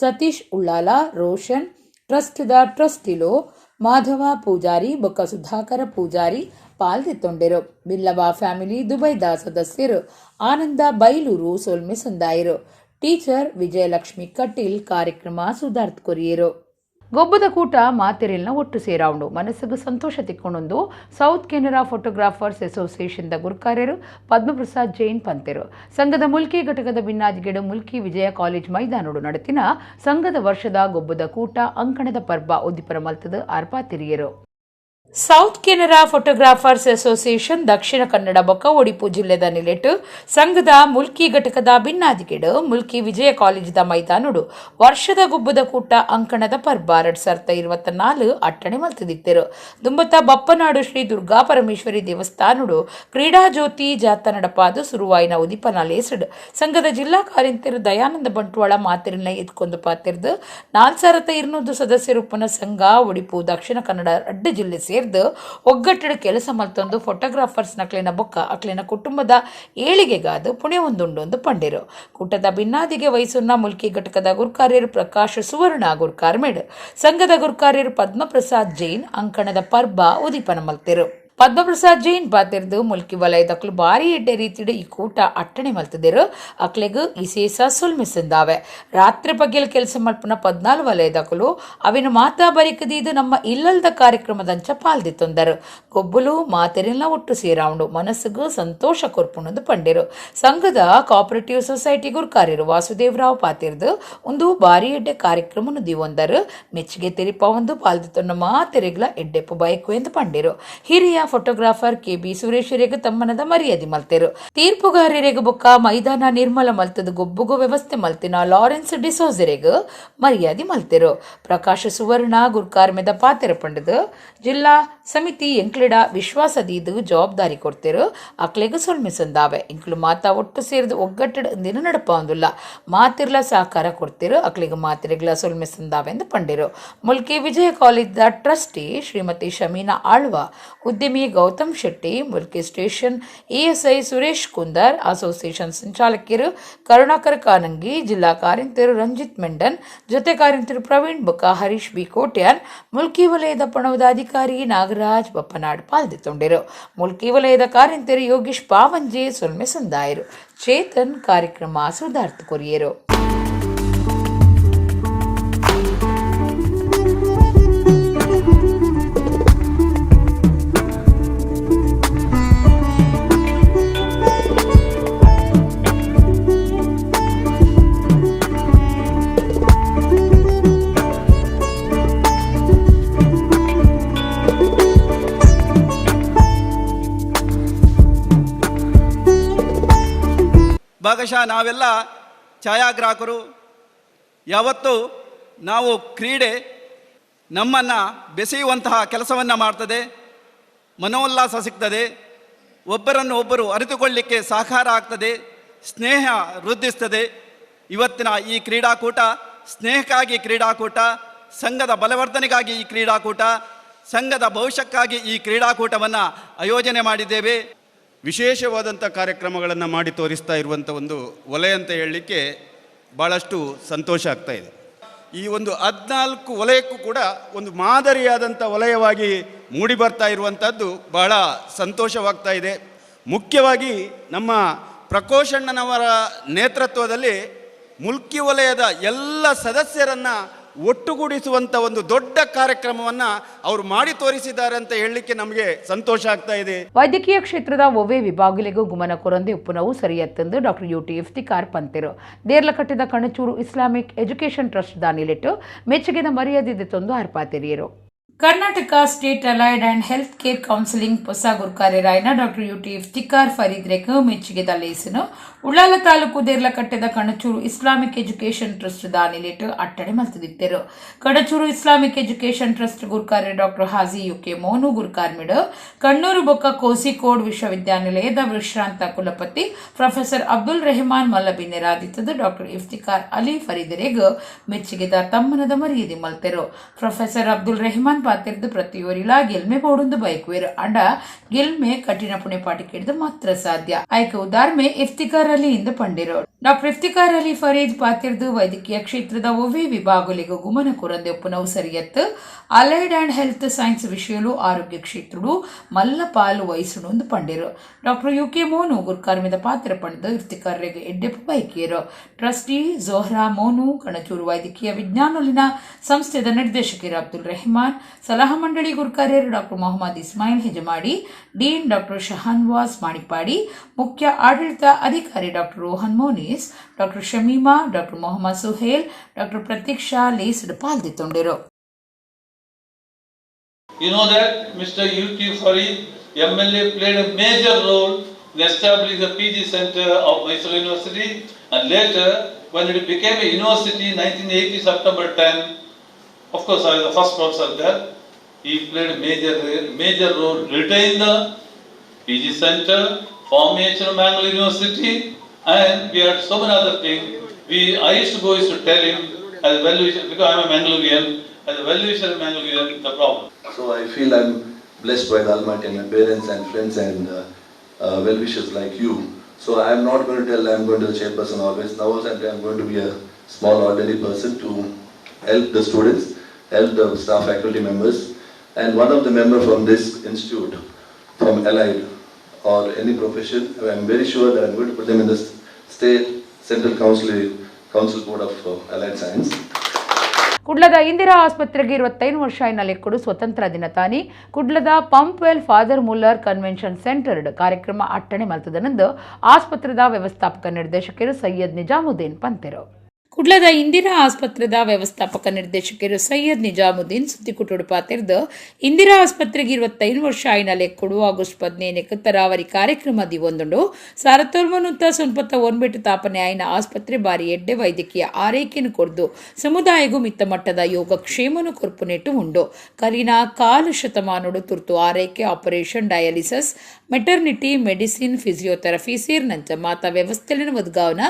ಸತೀಶ್ ಉಳ್ಳಾಲ, ರೋಷನ್ ಟ್ರಸ್ಟ್ the ಟ್ರಸ್ಟಿಲೋ ಮಾಧವ ಪೂಜಾರಿ ಬೊಕ್ಕ ಸುಧಾಕರ ಪೂಜಾರಿ ಪಾಲ್ದೆತ್ತೊಂಡೆರು. ಬಿಲ್ಲವ ಫ್ಯಾಮಿಲಿ ದುಬೈದ ಸದಸ್ಯರು ಆನಂದ ಬೈಲೂರು ಸೊಲ್ಮೆ ಸಂದಾಯರು. ಟೀಚರ್ ವಿಜಯಲಕ್ಷ್ಮಿ ಕಟೀಲ್ ಕಾರ್ಯಕ್ರಮ ಸುಧಾರ್ತ್ ಕೊರಿಯರು. ಗೊಬ್ಬದ ಕೂಟ ಮಾತೆರೆಲ್ನ ಒಟ್ಟು ಸೇರಾವುಂಡು ಮನಸ್ಸಿಗೆ ಸಂತೋಷ ತಿಕ್ಕೊಂಡೊಂದು south Canara photographers association the ಗುರುಕಾರ್ಯರು Padmaprasad Jain ಪಂತೆರು. ಸಂಘದ ಮುಲ್ಕಿ ಘಟಕದ ಬಿನ್ನಾಜಿಗೆಡು ಮುಲ್ಕಿ ವಿಜಯ ಕಾಲೇಜ್ ಮೈದಾನೋಡು ನಡೆತಿನ ಸಂಘದ ವರ್ಷದ ಗೊಬ್ಬದ ಕೂಟ ಅಂಕಣದ ಪರ್ಬ ಉದ್ದಿಪರ ಮಲ್ತದ ಆರ್ಪಾ ತಿರಿಯರು. South Canara photographers association Dakshina Kannada ಬೊಕ್ಕ ಒಡಿಪು ಜಿಲ್ಲೆದ ನಿಲೆಟ್ ಸಂಘದ ಮುಲ್ಕಿ ಘಟಕದ ಬಿನ್ನಾದಿಗೆಡು ಮುಲ್ಕಿ ವಿಜಯ ಕಾಲೇಜಿದ ಮೈದಾನುಡು ವರ್ಷದ ಗುಬ್ಬದ ಕೂಟ ಅಂಕಣದ ಪರ್ಬ 2024 ಅಟ್ಟಣೆ ಮಲ್ತದಿತ್ತೆರು. ದುಂಬತ್ತ ಬಪ್ಪನಾಡು ಶ್ರೀ ದುರ್ಗಾ ಪರಮೇಶ್ವರಿ ದೇವಸ್ಥಾನುಡು ಕ್ರೀಡಾ ಜ್ಯೋತಿ ಜಾತ ನಡಪಾದು ಸುರುವಾಯಿನ ಉದಿಪನ ಲೇಸಡ್ ಸಂಘದ ಜಿಲ್ಲಾ ಕಾರ್ಯಂತೆರು ದಯಾನಂದ ಬಂಟ್ವಾಳ ಮಾತಿರಿನ ಎತ್ಕೊಂಡು ಪಾತಿರ್ದು 4200 ಸದಸ್ಯರುಪ್ಪನ ಸಂಘ ಒಡಿಪು ದಕ್ಷಿಣ ಕನ್ನಡ ಅಡ್ಡ ಜಿಲ್ಲೆ ಸೇರ್ದು ಒಗ್ಗಟ್ಟಡ ಕೆಲಸ ಮಲ್ತೊಂದು ಫೋಟೋಗ್ರಾಫರ್ಸ್ ನಕ್ಲಿನ ಬೊಕ್ಕ ಅಕ್ಲಿನ ಕುಟುಂಬದ ಏಳಿಗೆಗಾದ ಪುಣೆ ಒಂದುಂಡೊಂದು ಪಂಡಿರು. ಕೂಟದ ಬಿನ್ನಾದಿಗೆ ವಯಸ್ಸುನ್ನ ಮುಲ್ಕಿ ಘಟಕದ ಗುರ್ಕಾರ್ಯರು ಪ್ರಕಾಶ್ ಸುವರ್ಣ ಗುರ್ಕಾರ್ಮೇಡ್ ಸಂಘದ ಗುರ್ಕಾರ್ಯರು ಪದ್ಮಪ್ರಸಾದ್ ಜೈನ್ ಅಂಕಣದ ಪರ್ಬ ಉದೀಪನ ಮಲ್ತೆರು. ಪದ್ಮಪ್ರಸಾದ್ ಜೈನ್ ಪಾತೆರ್ದು ಮುಲ್ಕಿ ವಲಯದಕ್ಲು ಬಾರಿ ಎಡ್ಡೆ ರೀತಿಡ್ ಈ ಕೂಟ ಅಟ್ಟಣೆ ಮಲ್ತದೆರ್. ಅಕ್ಲೆಗ್ ಇಸೇಸ ಸೊಲ್ಮೆ ಸಂದಾವೆ. ರಾತ್ರೆ ಪಗೆಲ್ ಕೆಲಸ ಮಲ್ಪುನ 14 ವಲಯದಕುಲು ಅವೆನ್ ಮಾತಾ ಬರಿಕ್ ದೀದ್ ನಮ್ಮ ಇಲ್ಲಲ್ದ ಕಾರ್ಯಕ್ರಮದಂಚ ಪಾಲ್ದೆತ್ತೊಂದರು. ಗೊಬ್ಬುಲು ಮಾತೆರೆನ್ಲ ಒಟ್ಟು ಸೇರಾವುಂಡು, ಮನಸ್ಸುಗು ಸಂತೋಷ ಕೊರ್ಪುಂಡು ಪಂಡೆರು. ಸಂಘದ ಕೋಆಪರೇಟಿವ್ ಸೊಸೈಟಿ ಗುರ್ಕಾರ್ಯರು ವಾಸುದೇವರಾವ್ ಪಾತೆರ್ದು ಉಂದು ಬಾರಿ ಎಡ್ಡೆ ಕಾರ್ಯಕ್ರಮನು ದೀವೊಂದರು. ಮೆಚ್ಚುಗೆ ತೆರಿಪಾವೊಂದು ಪಾಲ್ದೆತ್ತೊಂಡ ಮಾತೆರೆಗ್ಲ ಎಡ್ಡೆಪ್ಪು ಬಯಕು ಎಂದು ಪಂಡೆರು. ಹಿರಿಯ ಫೋಟೋಗ್ರಾಫರ್ ಕೆ ಬಿ ಸುರೇಶರೆಗ್ ತಮ್ಮನದ ಮರ್ಯಾದೆ ಮಲ್ತೆರು. ತೀರ್ಪುಗಾರರಿಗೆ ಬೊಕ್ಕ ಮೈದಾನ ನಿರ್ಮಲ ಮಲ್ತದ ಗೊಬ್ಬುಗು ವ್ಯವಸ್ಥೆ ಮಲ್ತಿನ ಲಾರೆನ್ಸ್ ಡಿಸೋಜರೆಗ್ ಮರ್ಯಾದೆ ಮಲ್ತೆರು. ಪ್ರಕಾಶ ಸುವರ್ಣ ಗುರ್ಕಾರ್ಮೆದ ಪಾತೆರ ಪಂಡದು ಜಿಲ್ಲಾ ಸಮಿತಿ ಎಂಕ್ಲೆಡ ವಿಶ್ವಾಸ ದೀದು ಜವಾಬ್ದಾರಿ ಕೊಡ್ತೇರು. ಅಕ್ಲೆಗ್ ಸೊಲ್ಮೆ ಸಂದಾವೆ. ಇಂಕ್ಲು ಮಾತಾ ಒಟ್ಟು ಸೇರಿದ ಒಗ್ಗಟ್ಟಡ ದಿನ ನಡಪಾವಂದುಲ್ಲ ಮಾತಿರ್ಲ ಸಹಕಾರ ಕೊಡ್ತೇರು. ಅಕ್ಲೆಗ್ ಮಾತಿರೆಗ್ಲ ಸೊಲ್ಮೆ ಸಂದಾವೆ ಎಂದು ಪಂಡೆರು. ಮುಲ್ಕಿ ವಿಜಯ ಕಾಲೇಜ್ದ ಟ್ರಸ್ಟಿ ಶ್ರೀಮತಿ ಶಮೀನಾ ಆಳ್ವ, ಉದ್ಯಮಿ Gautam Shetty, Mulki station ASI Suresh Kunder, association ಸಂಚಾಲಕರು ಕರುಣಾಕರ್ ಕಾನಂಗಿ, ಜಿಲ್ಲಾ ಕಾರ್ಯಂತರು ರಂಜಿತ್ ಮೆಂಡನ್, ಜೊತೆ ಕಾರ್ಯಂತರು ಪ್ರವೀಣ್ ಬೊಕ್ಕ ಹರೀಶ್ ಬಿ ಕೋಟ್ಯಾನ್, ಮುಲ್ಕಿ ವಲಯದ ಪಣವುದ ಅಧಿಕಾರಿ ನಾಗರಾಜ್ ಬಪ್ಪನಾಡ್ ಪಾಲ್ದೆತ್ತೊಂಡೆರು. ಮುಲ್ಕಿ ವಲಯದ ಕಾರ್ಯಂತರು ಯೋಗೀಶ್ ಪಾವಂಜೆ ಸೊಲ್ಮೆ ಸಂದಾಯರು. ಚೇತನ್ ಕಾರ್ಯಕ್ರಮ ಸುಧಾರ್ಥ ಕೊರಿಯರು. ಭಾಗಶಃ ನಾವೆಲ್ಲ ಛಾಯಾಗ್ರಾಹಕರು. ಯಾವತ್ತೂ ನಾವು ಕ್ರೀಡೆ ನಮ್ಮನ್ನು ಬೆಸೆಯುವಂತಹ ಕೆಲಸವನ್ನು ಮಾಡ್ತದೆ, ಮನೋಲ್ಲಾಸ ಸಿಗ್ತದೆ, ಒಬ್ಬರನ್ನು ಒಬ್ಬರು ಅರಿತುಕೊಳ್ಳಲಿಕ್ಕೆ ಸಹಕಾರ ಆಗ್ತದೆ, ಸ್ನೇಹ ವೃದ್ಧಿಸ್ತದೆ. ಇವತ್ತಿನ ಈ ಕ್ರೀಡಾಕೂಟ ಸ್ನೇಹಕ್ಕಾಗಿ ಕ್ರೀಡಾಕೂಟ, ಸಂಘದ ಬಲವರ್ಧನೆಗಾಗಿ ಈ ಕ್ರೀಡಾಕೂಟ, ಸಂಘದ ಭವಿಷ್ಯಕ್ಕಾಗಿ ಈ ಕ್ರೀಡಾಕೂಟವನ್ನು ಆಯೋಜನೆ ಮಾಡಿದ್ದೇವೆ. ವಿಶೇಷವಾದಂಥ ಕಾರ್ಯಕ್ರಮಗಳನ್ನು ಮಾಡಿ ತೋರಿಸ್ತಾ ಇರುವಂಥ ಒಂದು ವಲಯ ಅಂತ ಹೇಳಲಿಕ್ಕೆ ಭಾಳಷ್ಟು ಸಂತೋಷ ಆಗ್ತಾ ಇದೆ. ಈ ಒಂದು 14 ವಲಯಕ್ಕೂ ಕೂಡ ಒಂದು ಮಾದರಿಯಾದಂಥ ವಲಯವಾಗಿ ಮೂಡಿ ಬರ್ತಾ ಇರುವಂಥದ್ದು ಬಹಳ ಸಂತೋಷವಾಗ್ತಾ ಇದೆ. ಮುಖ್ಯವಾಗಿ ನಮ್ಮ ಪ್ರಕೋಶಣ್ಣನವರ ನೇತೃತ್ವದಲ್ಲಿ ಮುಲ್ಕಿ ವಲಯದ ಎಲ್ಲ ಸದಸ್ಯರನ್ನು ಒಟ್ಟುಗೂಡಿಸುವಂಥ ಒಂದು ದೊಡ್ಡ ಕಾರ್ಯಕ್ರಮವನ್ನು ಅವರು ಮಾಡಿ ತೋರಿಸಿದ್ದಾರೆ ಅಂತ ಹೇಳಲಿಕ್ಕೆ ನಮಗೆ ಸಂತೋಷ ಆಗ್ತಾ ಇದೆ. ವೈದ್ಯಕೀಯ ಕ್ಷೇತ್ರದ ಒವ್ವೇ ವಿಭಾಗಗಳಿಗೂ ಗುಮನ ಕೊರಂದೆ ಉಪ್ಪುನವು ಸರಿಯತ್ತೆಂದು ಡಾಕ್ಟರ್ ಯು ಟಿ ಇಫ್ತಿಕಾರ್ ಪಂತೆರು. ದೇರ್ಲಕಟ್ಟೆದ ಕಣಚೂರು ಇಸ್ಲಾಮಿಕ್ ಎಜುಕೇಷನ್ ಟ್ರಸ್ಟ್ ದಾನಿಲಿಟ್ಟು ಮೆಚ್ಚುಗೆದ ಮರ್ಯಾದೆ ತಂದು ಅರ್ಪಾತೆರಿಯರು. Karnataka state allied and health care counselling ಹೊಸ ಗುರ್ಕಾರ್ಯರಾಯನ doctor U T Iftikhar Fareed ರೇಖ ಮೆಚ್ಚುಗೆದ ಲೇಸನು ಉಳ್ಳಾಲ ತಾಲೂಕು ದೇರ್ಲಕಟ್ಟೆದ ಕಣಚೂರು ಇಸ್ಲಾಮಿಕ್ ಎಜುಕೇಷನ್ ಟ್ರಸ್ಟ್ ದಾನಿಲಿಟ್ಟು ಅಟ್ಟಣೆ ಮಲ್ತದಿತ್ತೆರು. ಕಣಚೂರು ಇಸ್ಲಾಮಿಕ್ ಎಜುಕೇಷನ್ ಟ್ರಸ್ಟ್ ಗುರ್ಕಾರ್ಯ doctor Haji U K Monu ಗುರ್ಕಾರ್ಮಿಡ್ ಕಣ್ಣೂರು ಬೊಕ್ಕ ಕೋಸಿಕೋಡ್ ವಿಶ್ವವಿದ್ಯಾನಿಲಯದ ವಿಶ್ರಾಂತ ಕುಲಪತಿ ಪ್ರೊಫೆಸರ್ ಅಬ್ದುಲ್ ರೆಹಮಾನ್ ಮಲ್ಲಬಿನ್ನೆರಾದಿತ್ತದ ಡಾಕ್ಟರ್ ಇಫ್ತಿಕಾರ್ ಅಲಿ ಫರೀದರೆಗ್ ಮೆಚ್ಚುಗೆದ ತಮ್ಮನದ ಮರ್ಯಾದೆ ಮಲ್ತೆರು. ಪ್ರೊಫೆಸರ್ ಅಬ್ದುಲ್ ರೆಹಮಾನ್ ಪಾತೆರ್ದು ಪ್ರತಿಯೊರಿಲಾ ಗೆಲ್ಮೆ ಬೋಡುಂದು ಬಯಕುವೆರು. ಅಂಡ ಗೆಲ್ಮೆ ಕಠಿಣ ಪುಣೆಪಾಟಿ ಕೇಳಿದ ಮಾತ್ರ ಸಾಧ್ಯ. ಆಯ್ಕೆ ಉದಾರ್ಮೆ ಇಫ್ತಿಕಾರ್ ಅಲಿ ಇಂದು ಪಂಡಿರು. ಡಾಕ್ಟರ್ ಇಫ್ತಿಕಾರ್ ಅಲಿ ಫರೀದ್ ಪಾತೆರ್ದು ವೈದ್ಯಕೀಯ ಕ್ಷೇತ್ರದ ಒವ್ವೇ ವಿಭಾಗಲಿಗೂ ಗುಮನ ಕೊರಂದೆ ಒಪ್ಪುನವು ಸರಿಯತ್ತು. ಅಲೈಡ್ ಅಂಡ್ ಹೆಲ್ತ್ ಸೈನ್ಸ್ ವಿಷಯಲು ಆರೋಗ್ಯ ಕ್ಷೇತ್ರಡು ಮಲ್ಲ ಪಾಲು ವಹಿಸುಡು ಎಂದು ಪಂಡಿರು. ಡಾಕ್ಟರ್ ಯು ಕೆ ಮೋನು ಗುರ್ಕಾರ್ಮಿದ ಪಾತ್ರ ಪಂಡದು ಇಫ್ತಿಕಾರ್ ರೆಗ್ ಎಡ್ಡೆಪ್ಪು ಬಯಕಿಯರು. ಟ್ರಸ್ಟಿ ಜೋಹ್ರಾ ಮೋನು, ಕಣಚೂರು ವೈದ್ಯಕೀಯ ವಿಜ್ಞಾನೊಲಿನ ಸಂಸ್ಥೆದ ನಿರ್ದೇಶಕರು ಅಬ್ದುಲ್ ರೆಹಮಾನ್, ಸಲಹಾ ಮಂಡಳಿ ಗುರ್ಕಾರ್ಯರು doctor Mohammed Ismail Hejamadi, dean doctor Shahanavaz Manippady, ಮುಖ್ಯ ಆಡಳಿತ ಅಧಿಕಾರಿ doctor Rohan Monis, doctor Shameema, doctor Mohammed Suhail, doctor Prateeksha ಲೇಸ್ಡ್ ಪಾಲ್ದಿತ್ತೊಂಡಿರು. You know that Mr. U.T. Farid, MLA, played a major role in establishing the PG Center of Mysore University, and later when it became a university in 1980 September 10, of course I was the first professor there, he played a major role, retained the PG Center, formation of Mangalore University, and we had so many other things. I used to tell him as a well-wisher, because I am a Mangalorean, as a well-wisher of Mangalorean, the problem. So I feel I'm blessed by the Almighty and my parents and friends and well-wishers like you. So I'm not going to tell I'm going to be the chairperson always. Now also I'm going to be a small ordinary person to help the students, help the staff faculty members. And one of the member from this institute, from allied or any profession. I am very sure that I am going to put them in the State Central Council Board of Allied Science. ಕುಡ್ಲದ ಇಂದಿರಾ ಆಸ್ಪತ್ರೆಗೆ 25 ವರ್ಷ ಲೆಕ್ಕಡು ಸ್ವತಂತ್ರ ದಿನ ತಾನಿ ಕುಡ್ಲದ Pumpwell father Muller convention centred ಕಾರ್ಯಕ್ರಮ ಅಟ್ಟಣೆ ಮಲ್ತದನೆಂದು ಆಸ್ಪತ್ರೆದ ವ್ಯವಸ್ಥಾಪಕ ನಿರ್ದೇಶಕರು ಸೈಯದ್ ನಿಜಾಮುದ್ದೀನ್ ಪಂತೆರು. ಕುಡ್ಲದ ಇಂದಿರಾ ಆಸ್ಪತ್ರೆದ ವ್ಯವಸ್ಥಾಪಕ ನಿರ್ದೇಶಕರು ಸೈಯದ್ ನಿಜಾಮುದ್ದೀನ್ ಸುದ್ದಿಕುಟುಡು ಪಾತೆರ್ದು ಇಂದಿರಾ ಆಸ್ಪತ್ರೆಗೆ 25 ವರ್ಷ ಆಯಿನ ಲೆಕ್ಕಡು ಆಗಸ್ಟ್ 15ಕ್ಕೆ ತರಾವರಿ ಕಾರ್ಯಕ್ರಮ ದಿವೊಂದುಂಡು. 1999 ತಾಪನೆ ಆಯಿನ ಆಸ್ಪತ್ರೆ ಬಾರಿ ಎಡ್ಡೆ ವೈದ್ಯಕೀಯ ಆರೈಕೆಯನ್ನು ಕೊರ್ದು ಸಮುದಾಯಗೂ ಮಿತ್ತ ಮಟ್ಟದ ಯೋಗಕ್ಷೇಮನು ಕೊರ್ಪುನೆಟ್ಟು ಉಂಡು. ಕರಿನ ಕಾಲು ಶತಮಾನೋಡು ತುರ್ತು ಆರೈಕೆ, operation, dialysis, maternity, medicine, physiotherapy ಸೇರಿನಂಚ ಮಾತಾ ವ್ಯವಸ್ಥೆలను ಒದಗಾವನ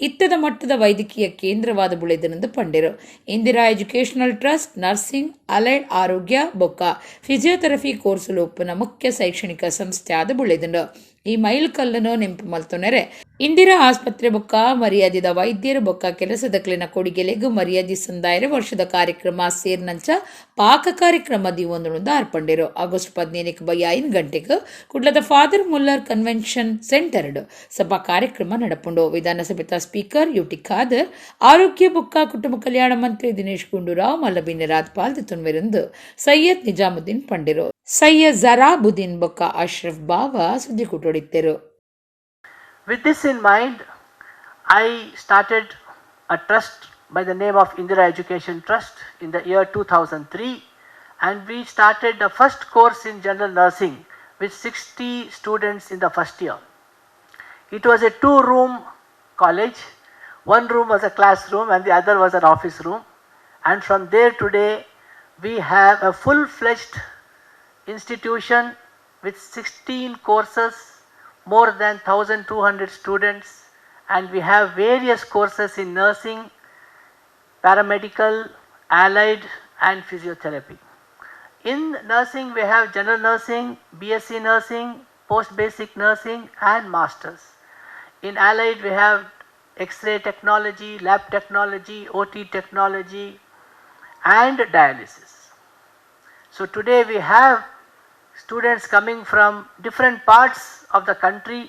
ಇತ್ತದ ಮಟ್ಟದ ವೈದ್ಯಕೀಯ ಕೇಂದ್ರವಾದ ಬುಳೆದನೆಂದು ಪಂಡೆರು. Indira educational trust nursing, allied ಆರೋಗ್ಯ ಬೊಕ್ಕ ಫಿಸಿಯೋಥೆರಪಿ ಕೋರ್ಸುಲು ಉಪ್ಪುನ ಮುಖ್ಯ ಶೈಕ್ಷಣಿಕ ಸಂಸ್ಥೆ ಆದ ಬುಳೆದಂಡು. ಈ ಮೈಲ್ ಕಲ್ಲನ್ನು ನೆಂಪು ಮಲ್ತೊನೆರೆ ಇಂದಿರಾ ಆಸ್ಪತ್ರೆ ಬೊಕ್ಕ ಮರ್ಯಾದಿದ ವೈದ್ಯರು ಬೊಕ್ಕ ಕೆಲಸದಕ್ಲಿನ ಕೊಡುಗೆಲೆಗು ಮರ್ಯಾದೆ ಸಂದಾಯರ ವರ್ಷದ ಕಾರ್ಯಕ್ರಮ ಸೇರ್ನಂಚ ಪಾಕ ಕಾರ್ಯಕ್ರಮ ದಿವೊಂದು ಅರ್ಪಂಡಿರು. ಆಗಸ್ಟ್ 15ಕ್ಕೆ ಬಯ್ಯ 5 ಗಂಟೆಗೆ ಕುಡ್ಲದ father Muller convention centred ಸಭಾ ಕಾರ್ಯಕ್ರಮ ನಡಪುಂಡು. ವಿಧಾನಸಭೆತ ಸ್ಪೀಕರ್ ಯುಟಿ ಖಾದರ್, ಆರೋಗ್ಯ ಬೊಕ್ಕ ಕುಟುಂಬ ಕಲ್ಯಾಣ ಮಂತ್ರಿ ದಿನೇಶ್ ಗುಂಡೂರಾವ್ ಮಲ್ಲಬಿನ್ನೆರಾದ್ ಪಾಲ್ದೆತೊನ್ವೆರೆಂದು ಸೈಯದ್ ನಿಜಾಮುದ್ದೀನ್ ಪಂಡಿರು. ಸೈಯದ್ ಜರಾಬುದ್ದೀನ್ ಬೊಕ್ಕ ಅಶ್ರಫ್ ಬಾವಾ ಸುದ್ದಿಕೂಟೊಡಿತ್ತೆರು. With this in mind, I started a trust by the name of Indira Education Trust in the year 2003, and we started the first course in general nursing with 60 students in the first year. It was a 2-room college. One room was a classroom and the other was an office room. And from there today, we have a full-fledged institution with 16 courses, more than 1200 students, and we have various courses in nursing, paramedical, allied and physiotherapy. In nursing, we have general nursing, BSc nursing, post-basic nursing and masters. In allied, we have X-ray technology, lab technology, OT technology and dialysis. So today we have students coming from different parts of the country.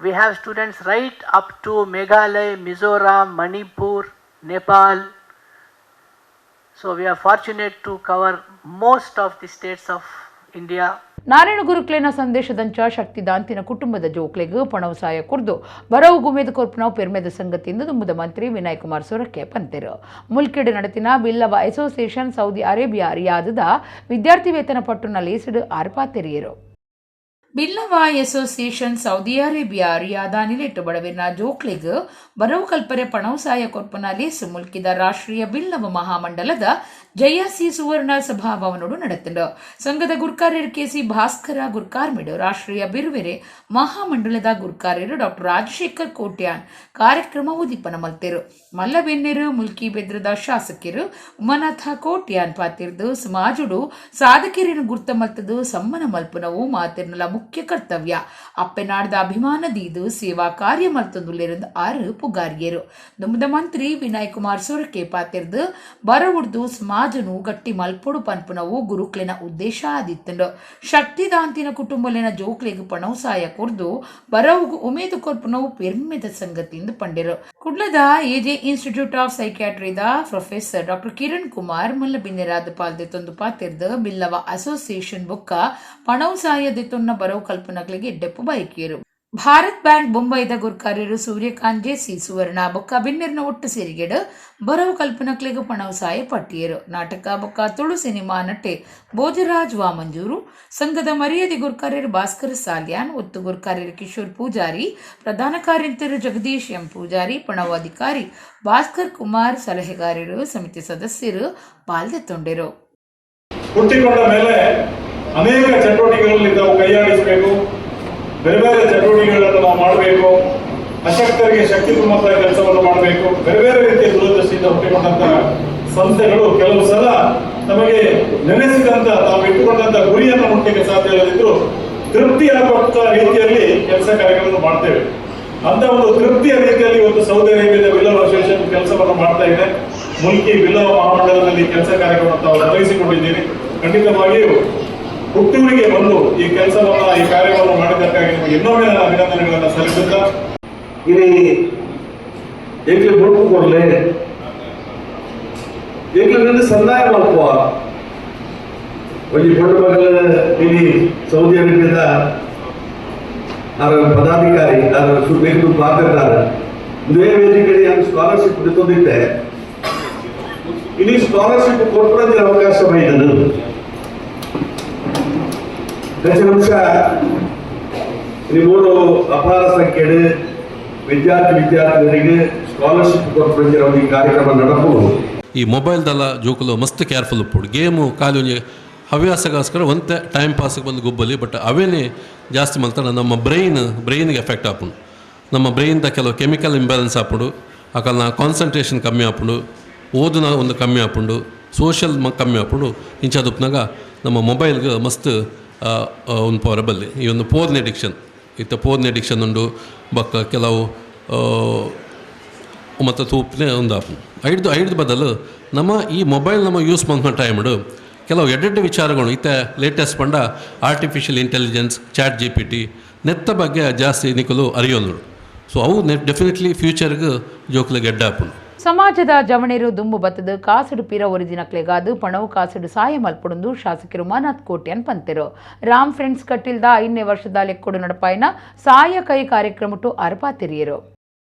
We have students right up to Meghalaya, Mizoram, Manipur, Nepal. So we are fortunate to cover most of the states of India. Narayana ಗುರುಕ್ಲೇನ ಸಂದೇಶದಂಚ ಶಕ್ತಿದಾಂತಿನ ಕುಟುಂಬದ ಜೋಕ್ಲೆಗ್ ಪಣವಸಾಯ ಕುರ್ದು ಬರವು ಗುಮೇದ ಕೊರ್ಪುನವು ಪೆರ್ಮೆದ ಸಂಗತಿಯಿಂದ ದುಂಬುದ ಮಂತ್ರಿ Vinay Kumar Sorake ಪಂತೆರು. ಮುಲ್ಕಿಡ್ ನಡೆತಿನ Billava association Saudi Arabia ರಿಯಾದದ ವಿದ್ಯಾರ್ಥಿ ವೇತನ ಪಟ್ಟುನ ಲೇಸಿಡು ಆರ್ಪಾತೆರಿಯರು. Billava association Saudi Arabia ರಿಯಾದ ನಿಲೆಟ್ಟು ಬಡವಿನ ಜೋಕ್ಲೆಗ್ ಬರವು ಕಲ್ಪರೆ ಪಣವಸಾಯ ಕೊರ್ಪುನ ಲೇಸು ಮುಲ್ಕಿದ ರಾಷ್ಟ್ರೀಯ ಬಿಲ್ಲವ ಮಹಾಮಂಡಲದ ಜಯಸಿ ಸುವರ್ಣ ಸಭಾಭವನೋಡು ನಡೆತಂಡು. ಸಂಘದ ಗುರ್ಕಾರ್ಯರು ಕೆಸಿ ಭಾಸ್ಕರ ಗುರ್ಕಾರ್ಮಿಡು ರಾಷ್ಟ್ರೀಯ ಬಿರುವೆರೆ ಮಹಾಮಂಡಲದ ಗುರ್ಕಾರ್ಯರು ಡಾಕ್ಟರ್ ರಾಜಶೇಖರ್ ಕೋಟ್ಯಾನ್ ಕಾರ್ಯಕ್ರಮ ಉದ್ದೀಪನ ಮಲ್ತೆರು. ಮಲ್ಲಬೆನ್ನೆರು ಮುಲ್ಕಿ ಬೆದ್ರದ ಶಾಸಕರು ಉಮಾನಾಥ ಕೋಟ್ಯಾನ್ ಪಾತಿರ್ದು ಸಮಾಜುಡು ಸಾಧಕಿಯರನ್ನು ಗುರ್ತ ಮಲ್ತದು ಸಮ್ಮನ ಮಲ್ಪುನವು ಮಾತಿರ್ನಲ ಮುಖ್ಯ ಕರ್ತವ್ಯ. ಅಪ್ಪೆನಾಡ್ದ ಅಭಿಮಾನದೀದು ಸೇವಾ ಕಾರ್ಯ ಮಲ್ತೊಂದುಲ್ಲೆರಂದು ಆರು ಪುಗಾರಿಯರು. ದುಂಬುದ ಮಂತ್ರಿ ವಿನಯ್ ಕುಮಾರ್ ಸೊರಕೆ ಪಾತಿರ್ದು ಬರವುಡ್ದು ಸಮಾಜನು ಗಟ್ಟಿ ಮಲ್ಪೊಡು ಪನ್ಪುನವು ಗುರುಕ್ಲೆನ ಉದ್ದೇಶ ಆದಿತ್ತಂಡು. ಶಕ್ತಿದಾಂತಿನ ಕುಟುಂಬಲೆನ ಜೋಕ್ಲೆಗ್ ಪಣವಸಾಯ ಕೊರ್ದು ಬರವುಗು ಉಮೇದು ಕೊರ್ಪುನವು ಪೆರ್ಮೆದ ಸಂಗತಿಂದು ಪಂಡೆರು. ಕುಡ್ಲದ AJ institute of ಸೈಕ್ಯಾಟ್ರಿದ professor doctor Kiran Kumar ಮಲ್ಲಬಿನ್ನೆರಾದ ಪಾಲ್ದೆತೊಂದು ಪಾತಿರ್ದು ಬಿಲ್ಲವ ಅಸೋಸಿಯೇಷನ್ ಬೊಕ್ಕ ಪಣವಸಾಯ ದೆತೊನ್ನ ಬರವು ಕಲ್ಪನಗಳಿಗೆ ಎಡ್ಡೆಪ್ಪು ಬಯಕಿಯರು. ಭಾರತ್ ಬ್ಯಾಂಕ್ ಬೊಂಬೈದ ಗುರ್ಕಾರ್ಯರು ಸೂರ್ಯಕಾಂತ್ ಜೆಸಿ ಸುವರ್ಣ ಬೊಕ್ಕ ಬಿನ್ನೆರ್ನ ಒಟ್ಟು ಸೇರಿಗೆಡು ಬರವು ಕಲ್ಪನಕ್ಲೆಗ್ ಪಣವಸಾಯ ಪಟ್ಟಿಯರು. ನಾಟಕ ಬೊಕ್ಕ ತುಳು ಸಿನಿಮಾ ನಟೆ ಭೋಜರಾಜ್ ವಾಮಂಜೂರು, ಸಂಘದ ಮರ್ಯಾದೆ ಗುರ್ಕಾರ್ಯರು ಭಾಸ್ಕರ ಸಾಲ್ಯಾನ್, ಒತ್ತು ಗುರ್ಕಾರ್ಯರು ಕಿಶೋರ್ ಪೂಜಾರಿ, ಪ್ರಧಾನ ಕಾರ್ಯಂತರು ಜಗದೀಶ್ ಎಂ ಪೂಜಾರಿ, ಪಣವು ಅಧಿಕಾರಿ ಭಾಸ್ಕರ್ ಕುಮಾರ್, ಸಲಹೆಗಾರರು, ಸಮಿತಿ ಸದಸ್ಯರು ಪಾಲ್ದೆತ್ತೊಂಡೆರು. ಹುಟ್ಟಿಕೊಂಡ ಮೇಲೆ ಅನೇಕ ಚಟುವಟಿಕೆಗಳಲ್ಲಿ ತಾವು ಕೈಯಾಡಿಸಬೇಕು. ಬೇರೆ ಬೇರೆ ಚಟುವಟಿಕೆಗಳನ್ನು ನಾವು ಮಾಡಬೇಕು. ಅಶಕ್ತರಿಗೆ ಶಕ್ತಿ ತುಂಬುವಂತಹ ಕೆಲಸವನ್ನು ಮಾಡಬೇಕು. ಬೇರೆ ಬೇರೆ ರೀತಿಯ ದೂರದೃಷ್ಟಿಯಿಂದ ಹುಟ್ಟಿಕೊಂಡಂತಹ ಸಂಸ್ಥೆಗಳು ಕೆಲವು ಸಲ ನಮಗೆ ನೆನೆಸಿದಂತ, ತಾವು ಇಟ್ಟುಕೊಂಡಂತ ಗುರಿಯನ್ನು ಮುಟ್ಟಲಿಕ್ಕೆ ಸಾಧ್ಯ ಇಲ್ಲದಿದ್ರು ತೃಪ್ತಿಯಾಗುವಂತ ರೀತಿಯಲ್ಲಿ ಕೆಲಸ ಕಾರ್ಯಗಳನ್ನು ಮಾಡ್ತೇವೆ. ಅಂತ ಒಂದು ತೃಪ್ತಿಯ ರೀತಿಯಲ್ಲಿ ಇವತ್ತು ಸೌದಿ ಅರೇಬಿಯಾದ ಬಿಲ್ಲವ ಅಸೋಸಿಯೇಷನ್ ಕೆಲಸವನ್ನು ಮಾಡ್ತಾ ಇದೆ. ಮುಲ್ಕಿ ಬಿಲ್ಲವ ಮಹಾಮಂಡಲದಲ್ಲಿ ಕೆಲಸ ಕಾರ್ಯಗಳನ್ನು ತಾವು ತೊಡಗಿಸಿಕೊಂಡಿದ್ದೀರಿ. ಖಂಡಿತವಾಗಿಯೂ ಹುಟ್ಟೂರಿಗೆ ಬಂದು ಈ ಕೆಲಸವನ್ನ, ಈ ಕಾರ್ಯವನ್ನು ಮಾಡಿದ್ದಕ್ಕಾಗಿ ನಿಮಗೆ ಇನ್ನೊಮ್ಮೆ ನನ್ನ ಅಭಿನಂದನೆಗಳನ್ನು ಸಲ್ಲಿಸುತ್ತಾ, ಇನಿ ಎಂಕ್ಲೆ ಬೊಡ್ಪು ಕೊರ್ಲೆ, ಎಂಕ್ಲೆ ನಿನ್ನ ಸಂದಾಯ ಮಲ್ಪುವ. ಒಂಜಿ ಪೊಣ್ಣು ಮಗಲ ಇನಿ ಸೌದಿ ಅರೇಬಿಯಾದ ಆರ ಪದಾಧಿಕಾರಿ, ಆರ ಬೇಕು ಪಾತ್ರದಾರ. ಇದೇ ವೇದಿಕೆಡೆ ಯಾರು ಸ್ಕಾಲರ್ಶಿಪ್ ತಂದಿದ್ದೆ. ಇನಿ ಸ್ಕಾಲರ್ಶಿಪ್ ಕೊಟ್ಟರೆ ಅವಕಾಶ ಬೈದನು. ನಿಮಿಷ ಮೂರು ಅಪಾರ ಸಂಖ್ಯೆಡು ವಿದ್ಯಾರ್ಥಿ ವಿದ್ಯಾರ್ಥಿನಿಯರಿಗೆ ಸ್ಕಾಲರ್ಶಿಪ್ ಕೊಟ್ಟು ಈ ಕಾರ್ಯಕ್ರಮ ನಡಪು. ಈ ಮೊಬೈಲ್ದಲ್ಲ ಜೋಕುಲು ಮಸ್ತ್ ಕೇರ್ಫುಲ್ ಉಪ್ಪುಡು. ಗೇಮು ಖಾಲಿ ಒಂಜಿ ಹವ್ಯಾಸಗೋಸ್ಕರ ಒಂತೆ ಟೈಮ್ ಪಾಸ್ಗೆ ಬಂದು ಗುಬ್ಬಲಿ, ಬಟ್ ಅವೇನೇ ಜಾಸ್ತಿ ಮಲ್ತಾನೆ ನಮ್ಮ ಬ್ರೈನ್ಗೆ ಎಫೆಕ್ಟ್ ಆಪುಂಡು. ನಮ್ಮ ಬ್ರೈನ್ದ ಕೆಲವು ಕೆಮಿಕಲ್ ಇಂಬ್ಯಾಲೆನ್ಸ್ ಆಪುಂಡು, ಅಕಲ್ನ ಕಾನ್ಸಂಟ್ರೇಷನ್ ಕಮ್ಮಿ ಆಪುಂಡು, ಓದುನ ಒಂದು ಕಮ್ಮಿ ಆಪುಂಡು, ಸೋಷಿಯಲ್ ಕಮ್ಮಿ ಆಪುಂಡು. ಇಂಚದುಪ್ನಾಗ ನಮ್ಮ ಮೊಬೈಲ್ಗೆ ಮಸ್ತ್ ಒಂದು ಪವರ್ ಬಲ್ಲಿ. ಈ ಒಂದು ಪೋರ್ನ್ ಎಡಿಕ್ಷನ್ ಇತ್ತ, ಪೋರ್ನ್ ಎಡಿಕ್ಷನ್ ಉಂಡು. ಬೊಕ್ಕ ಕೆಲವು ಮತ್ತು ತೂಪ್ನೆ ಒಂದು ಆಪುಂಡು. ಐಡ್ದು ಐಡ್ದು ಬದಲು ನಮ್ಮ ಈ ಮೊಬೈಲ್ ನಮ್ಮ ಯೂಸ್ ಮಲ್ಪುನ ಟೈಮ್ಡು ಕೆಲವು ಎಡ್ಡೆಡ್ಡೆ ವಿಚಾರಗಳು ಇತ್ತ ಲೇಟೆಸ್ಟ್ ಪಂಡ artificial intelligence, chat GPT ನೆತ್ತ ಬಗ್ಗೆ ಜಾಸ್ತಿ ನಿಕುಲು ಅರಿಯೋನುಡು. ಸೊ ಅವು ನೆಟ್ ಡೆಫಿನೆಟ್ಲಿ ಫ್ಯೂಚರ್ಗೆ ಜೋಕುಲೆಗ್ ಎಡ್ಡೆ ಆಪುಂಡು. ಸಮಾಜದ ಜವಣೆರು ದುಂಬು ಬತ್ತದು ಕಾಸುಡು ಪಿರ ಒರಿದಿನಕ್ಲೆಗಾದು ಪಣವು ಕಾಸುಡು ಸಾಯ ಮಲ್ಪುಡುಂದು ಶಾಸಕರು ಉಮಾನಾಥ್ ಕೋಟ್ಯಾನ್ ಪಂತೆರು. ರಾಮ್ ಫ್ರೆಂಡ್ಸ್ ಕಟ್ಟಿಲ್ದ 5ನೇ ವರ್ಷದ ಲೆಕ್ಕೊಡು ನಡಪಾಯಿನ ಸಾಯ ಕೈ ಕಾರ್ಯಕ್ರಮಟು ಅರ್ಪಾತಿರಿಯರು.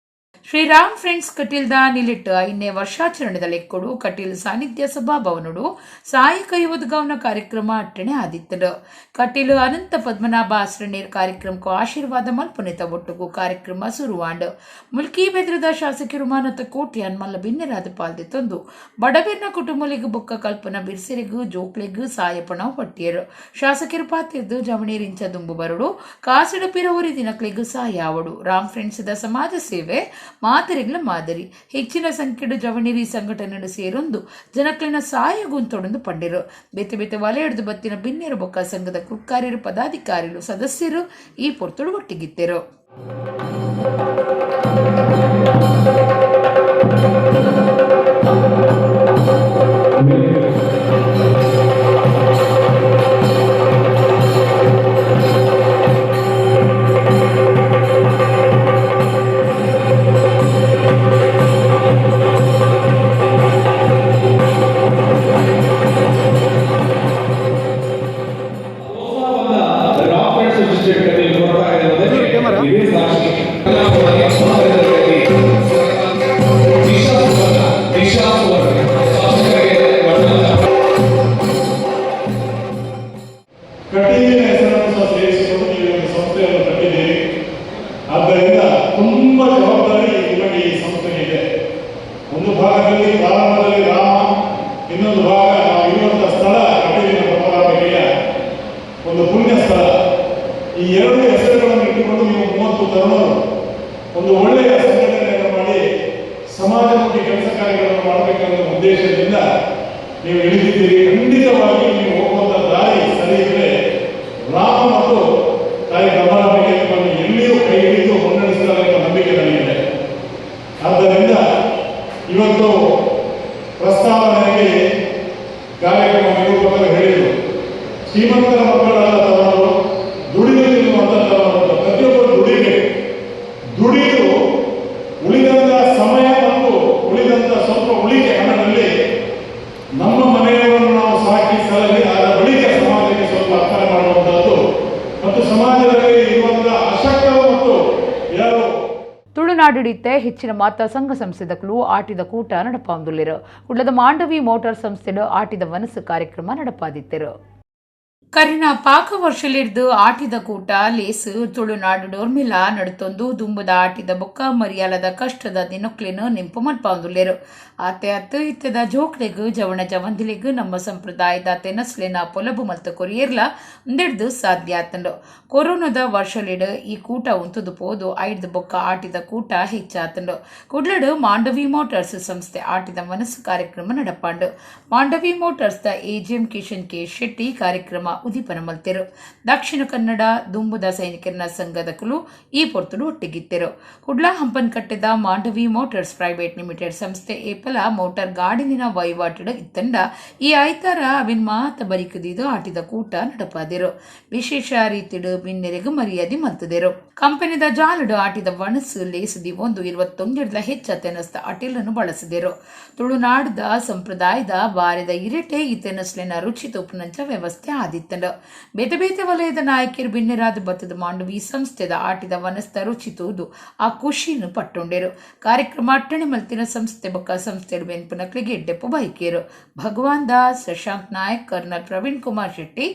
ಶ್ರೀರಾಮ್ ಫ್ರೆಂಡ್ಸ್ ಕಟೀಲ್ದ ನಿಲಿಟ್ಟು 5ನೇ ವರ್ಷಾಚರಣೆದ ಲೆಕ್ಕೊಡು ಕಟೀಲ್ ಸಾನ್ನಿಧ್ಯ ಸಭಾಭವನುಡು ಸಾಯ ಕೈ ಒದಗಾವನ ಕಾರ್ಯಕ್ರಮ ಅಟ್ಟಣೆ ಆದಿತ್ತಡು. ಕಟೀಲು ಅನಂತ ಪದ್ಮನಾಭ ಆಶ್ರಣ್ಯರ್ ಕಾರ್ಯಕ್ರಮಕ್ಕೂ ಆಶೀರ್ವಾದ ಮಲ್ಪುನೆತ ಒಟ್ಟುಗು ಕಾರ್ಯಕ್ರಮ ಸುರುವಾಂಡ್. ಮುಲ್ಕಿ ಬೆದ್ರದ ಶಾಸಕರು ಉಮಾನಾಥ ಕೋಟ್ಯಾನ್ ಮಲ್ಲ ಬಿನ್ನೆರಾದ ಪಾಲ್ದೆ ತಂದು ಬಡವೆರ್ನ ಕುಟುಂಬಲಿಗೂ ಬೊಕ್ಕ ಕಲ್ಪನ ಬಿರ್ಸೆರಿಗೂ ಜೋಕ್ಲೆಗೂ ಸಾಯಪಣ ಹೊಟ್ಟಿಯರು. ಶಾಸಕರು ಪಾತಿರ್ದು ಜವಣೀರಿಂಚ ದುಂಬು ಬರಡು ಕಾಸಿಡು ಪಿರವರಿ ದಿನಕ್ಲೆಗೂ ಸಾಯಾವಡು. ರಾಮ್ ಫ್ರೆಂಡ್ಸ್ ಸಮಾಜ ಸೇವೆ ಮಾದರಿಗಳ ಮಾದರಿ. ಹೆಚ್ಚಿನ ಸಂಖ್ಯೆಡು ಜವಣಿರಿ ಸಂಘಟನೆ ಸೇರೊಂದು ಜನಕ್ಲೆನ ಸಾಯಗುಂತೊಡೊಂದು ಪಂಡಿರು. ಬೇತೆ ಬೇತೆ ವಲಯಡ್ದು ಬತ್ತಿನ ಬಿನ್ನೆರು ಬೊಕ್ಕ ಸಂಘದ ಕುರ್ಕಾರ್ಯರು, ಪದಾಧಿಕಾರಿಗಳು, ಸದಸ್ಯರು ಈ ಪೊರ್ತುಡು ಒಟ್ಟಿಗಿತ್ತರು. ಕಟೀಲಿನ ಹೆಸರನ್ನು ಸಹ ಸೇರಿಸಿಕೊಂಡು ನೀವು ಒಂದು ಸಂಸ್ಥೆಯನ್ನು ಕಟ್ಟಿದ್ದೀರಿ. ಆದ್ದರಿಂದ ತುಂಬಾ ಜವಾಬ್ದಾರಿ ನಿಮಗೆ ಈ ಸಂಸ್ಥೆಗೆ ಇದೆ. ಒಂದು ಭಾಗದಲ್ಲಿ ಪ್ರಾರಂಭದಲ್ಲಿ ರಾಮ, ಇನ್ನೊಂದು ಭಾಗ ನಾವು ಇರುವಂತಹ ಸ್ಥಳ ಕಟೀಲಿನ ಭ್ರಮರಾಂಬಿಕೆಯ ಒಂದು ಪುಣ್ಯ ಸ್ಥಳ. ಈ ಎರಡು ಹೆಸರುಗಳನ್ನು ಇಟ್ಟುಕೊಂಡು ನೀವು 30 ತರುಣರು ಒಂದು ಒಳ್ಳೆಯ ಸಂಘಟನೆಯನ್ನು ಮಾಡಿ ಸಮಾಜಮುಖಿ ಕೆಲಸ ಕಾರ್ಯಗಳನ್ನು ಮಾಡಬೇಕೆನ್ನುವ ಉದ್ದೇಶದಿಂದ ನೀವು ಇಳಿದಿದ್ದೀರಿ. ಖಂಡಿತವಾಗಿ ನೀವು ಹೋಗುವಂತಹ ದಾರಿ ಸರಿ ಇದ್ರೆ ರಾಮ ಮತ್ತು ತಾಯಿ ಭ್ರಮರಾಂಬಿಕೆ ನಿಮ್ಮನ್ನು ಎಲ್ಲಿಯೂ ಕೈ ಹಿಡಿದು ಮುನ್ನಡೆಸುತ್ತಾರೆ ಎಂಬ ನಂಬಿಕೆ ನನಗಿದೆ. ಆದ್ದರಿಂದ ಇವತ್ತು ಪ್ರಸ್ತಾವನೆಯಲ್ಲಿ ಕಾರ್ಯಕ್ರಮ ನಿರೂಪಕರು ಹೇಳಿದರು, ಶ್ರೀಮಂತರ ಮಕ್ಕಳಲ್ಲ ತರುಣರು, ದುಡಿದು ತಿನ್ನುವಂತ ತರುಣರು. ಪ್ರತಿಯೊಬ್ಬರು ದುಡಿಬೇಕು. ದುಡಿದು ಉಳಿದಂತ ಸಮಯ ಮತ್ತು ಉಳಿದಂತ ಸ್ವಲ್ಪ ಉಳಿಕೆ ಹಣದಲ್ಲಿ ನಮ್ಮ ಮನೆಯವರನ್ನು ನಾವು ಸಾಕಿ ಸಲಹಿ ಅದರ ಬಳಿಕ ಸಮಾಜಕ್ಕೆ ಸ್ವಲ್ಪ ಅರ್ಪಣೆ ಮಾಡುವಂತಹದ್ದು ಮತ್ತು ಸಮಾಜದಲ್ಲಿ ಇರುವಂತಹ ಅಶಕ್ತರು ಮತ್ತು ಯಾರು ತುಳುನಾಡಿಡಿತ್ತೆ ಹೆಚ್ಚಿನ ಮಾತ ಸಂಘ ಸಂಸ್ಥೆದಕ್ಕಲು ಆಟಿದ ಕೂಟ ನಡಪಾಂದುಲ್ಲಿರು. ಕುಡ್ಲದ ಮಾಂಡವಿ ಮೋಟಾರ್ ಸಂಸ್ಥೆಡು ಆಟಿದ ವನಸು ಕಾರ್ಯಕ್ರಮ ನಡಪಾದಿತ್ತರು. ಕರಿನ ಪಾಕ ವರ್ಷಲಿಡ್ದು ಆಟಿದ ಕೂಟ ಲೇಸು ತುಳುನಾಡು ಡೋರ್ಮಿಲ ನಡುತ್ತೊಂದು ದುಂಬುದ ಆಟಿದ ಬೊಕ್ಕ ಮರಿಯಾಲದ ಕಷ್ಟದ ದಿನಕ್ಲೇನು ನೆಂಪು ಮಲ್ಪಾಂದುಲ್ಲೇರು. ಆತೆ ಅತ್ತು ಇತ್ತದ ಜೋಕ್ಲೆಗು ಜವಣ ಜವಂದಿಲೆಗು ನಮ್ಮ ಸಂಪ್ರದಾಯದ ತೆನಸ್ಲೆನ ಪೊಲಬು ಮಲ್ತ ಕೊರಿಯರ್ಲ ಉಂದೆಡ್ದು ಸಾಧ್ಯ ಆತಂಡು. ಕೊರೋನಾದ ವರ್ಷಲಿಡು ಈ ಕೂಟ ಉಂತುದು ಪೋದು ಐಡ್ದು ಬೊಕ್ಕ ಆಟಿದ ಕೂಟ ಹೆಚ್ಚಾತಂಡು. ಕುಡ್ಲಡು ಮಾಂಡವಿ ಮೋಟಾರ್ಸ್ ಸಂಸ್ಥೆ ಆಟಿದ ಮನಸ್ಸು ಕಾರ್ಯಕ್ರಮ ನಡಪಾಂಡು. Mandavi motors the AGM Kishan K Shetty ಕಾರ್ಯಕ್ರಮ ಉದಿಪನ ಮಲ್ತೆರು. ದಕ್ಷಿಣ ಕನ್ನಡ ದುಂಬುದ ಸೈನಿಕರನ ಸಂಘದಕುಲು ಈ ಪೊರ್ತುಡು ಒಟ್ಟಿಗಿತ್ತೆರು. ಕುಡ್ಲ ಹಂಪನಕಟ್ಟೆದ ಮಾಂಡವಿ ಮೋಟಾರ್ಸ್ ಪ್ರೈವೇಟ್ ಲಿಮಿಟೆಡ್ ಸಂಸ್ಥೆ ಏಪಲ ಮೋಟಾರ್ ಗಾಡಿಲಿನ ವಹಿವಾಟು ಇತ್ತಂಡ ಈ ಐತಾರ ಅವಿನ್ ಮಾತ ಬರಿಕುದಿದು ಆಟಿದ ಕೂಟ ನಡಪಾದೆರು. ವಿಶೇಷ ರೀತಿಡು ಬಿನ್ನೆರೆಗು ಮರ್ಯಾದೆ ಮಲ್ತದೆರು. ಕಂಪನಿದ ಜಾಲಡು ಆಟಿದ ವಣಸು ಲೇಸುದಿ ಒಂದು 21 ಹೆಚ್ಚ ತೆನಸ್ದ ಅಟಿಲನ್ನು ಬಳಸಿದೆರು. ತುಳುನಾಡದ ಸಂಪ್ರದಾಯದ ಬಾರೆದ ಇರಟೆ ಈ ತೆನಸ್ಲಿನ ರುಚಿ ತೋಪುನಂಚ ವ್ಯವಸ್ಥೆ ಆದಿತ್ತಂಡು. ಬೇತೆ ಬೇತೆ ವಲಯದ ನಾಯಕರು ಬಿನ್ನೆರಾದ ಬತ್ತದ ಮಾಂಡವಿ ಸಂಸ್ಥೆದ ಆಟಿದ ವನಸ್ದ ರುಚಿ ತೂದು ಆ ಖುಷಿಯನ್ನು ಪಟ್ಟೊಂಡೆರು. ಕಾರ್ಯಕ್ರಮ ಅಟ್ಟಣೆ ಮಲ್ತಿನ ಸಂಸ್ಥೆ ಬೊಕ್ಕ ಸಂಸ್ಥೆಡು ಬೆನ್ಪುನಕ್ಲಿಗೆ ಎಡ್ಡೆಪ್ಪು ಬೈಕೇರು. Bhagwan Das, Shashank Nayak, colonel Praveen Kumar Shetty,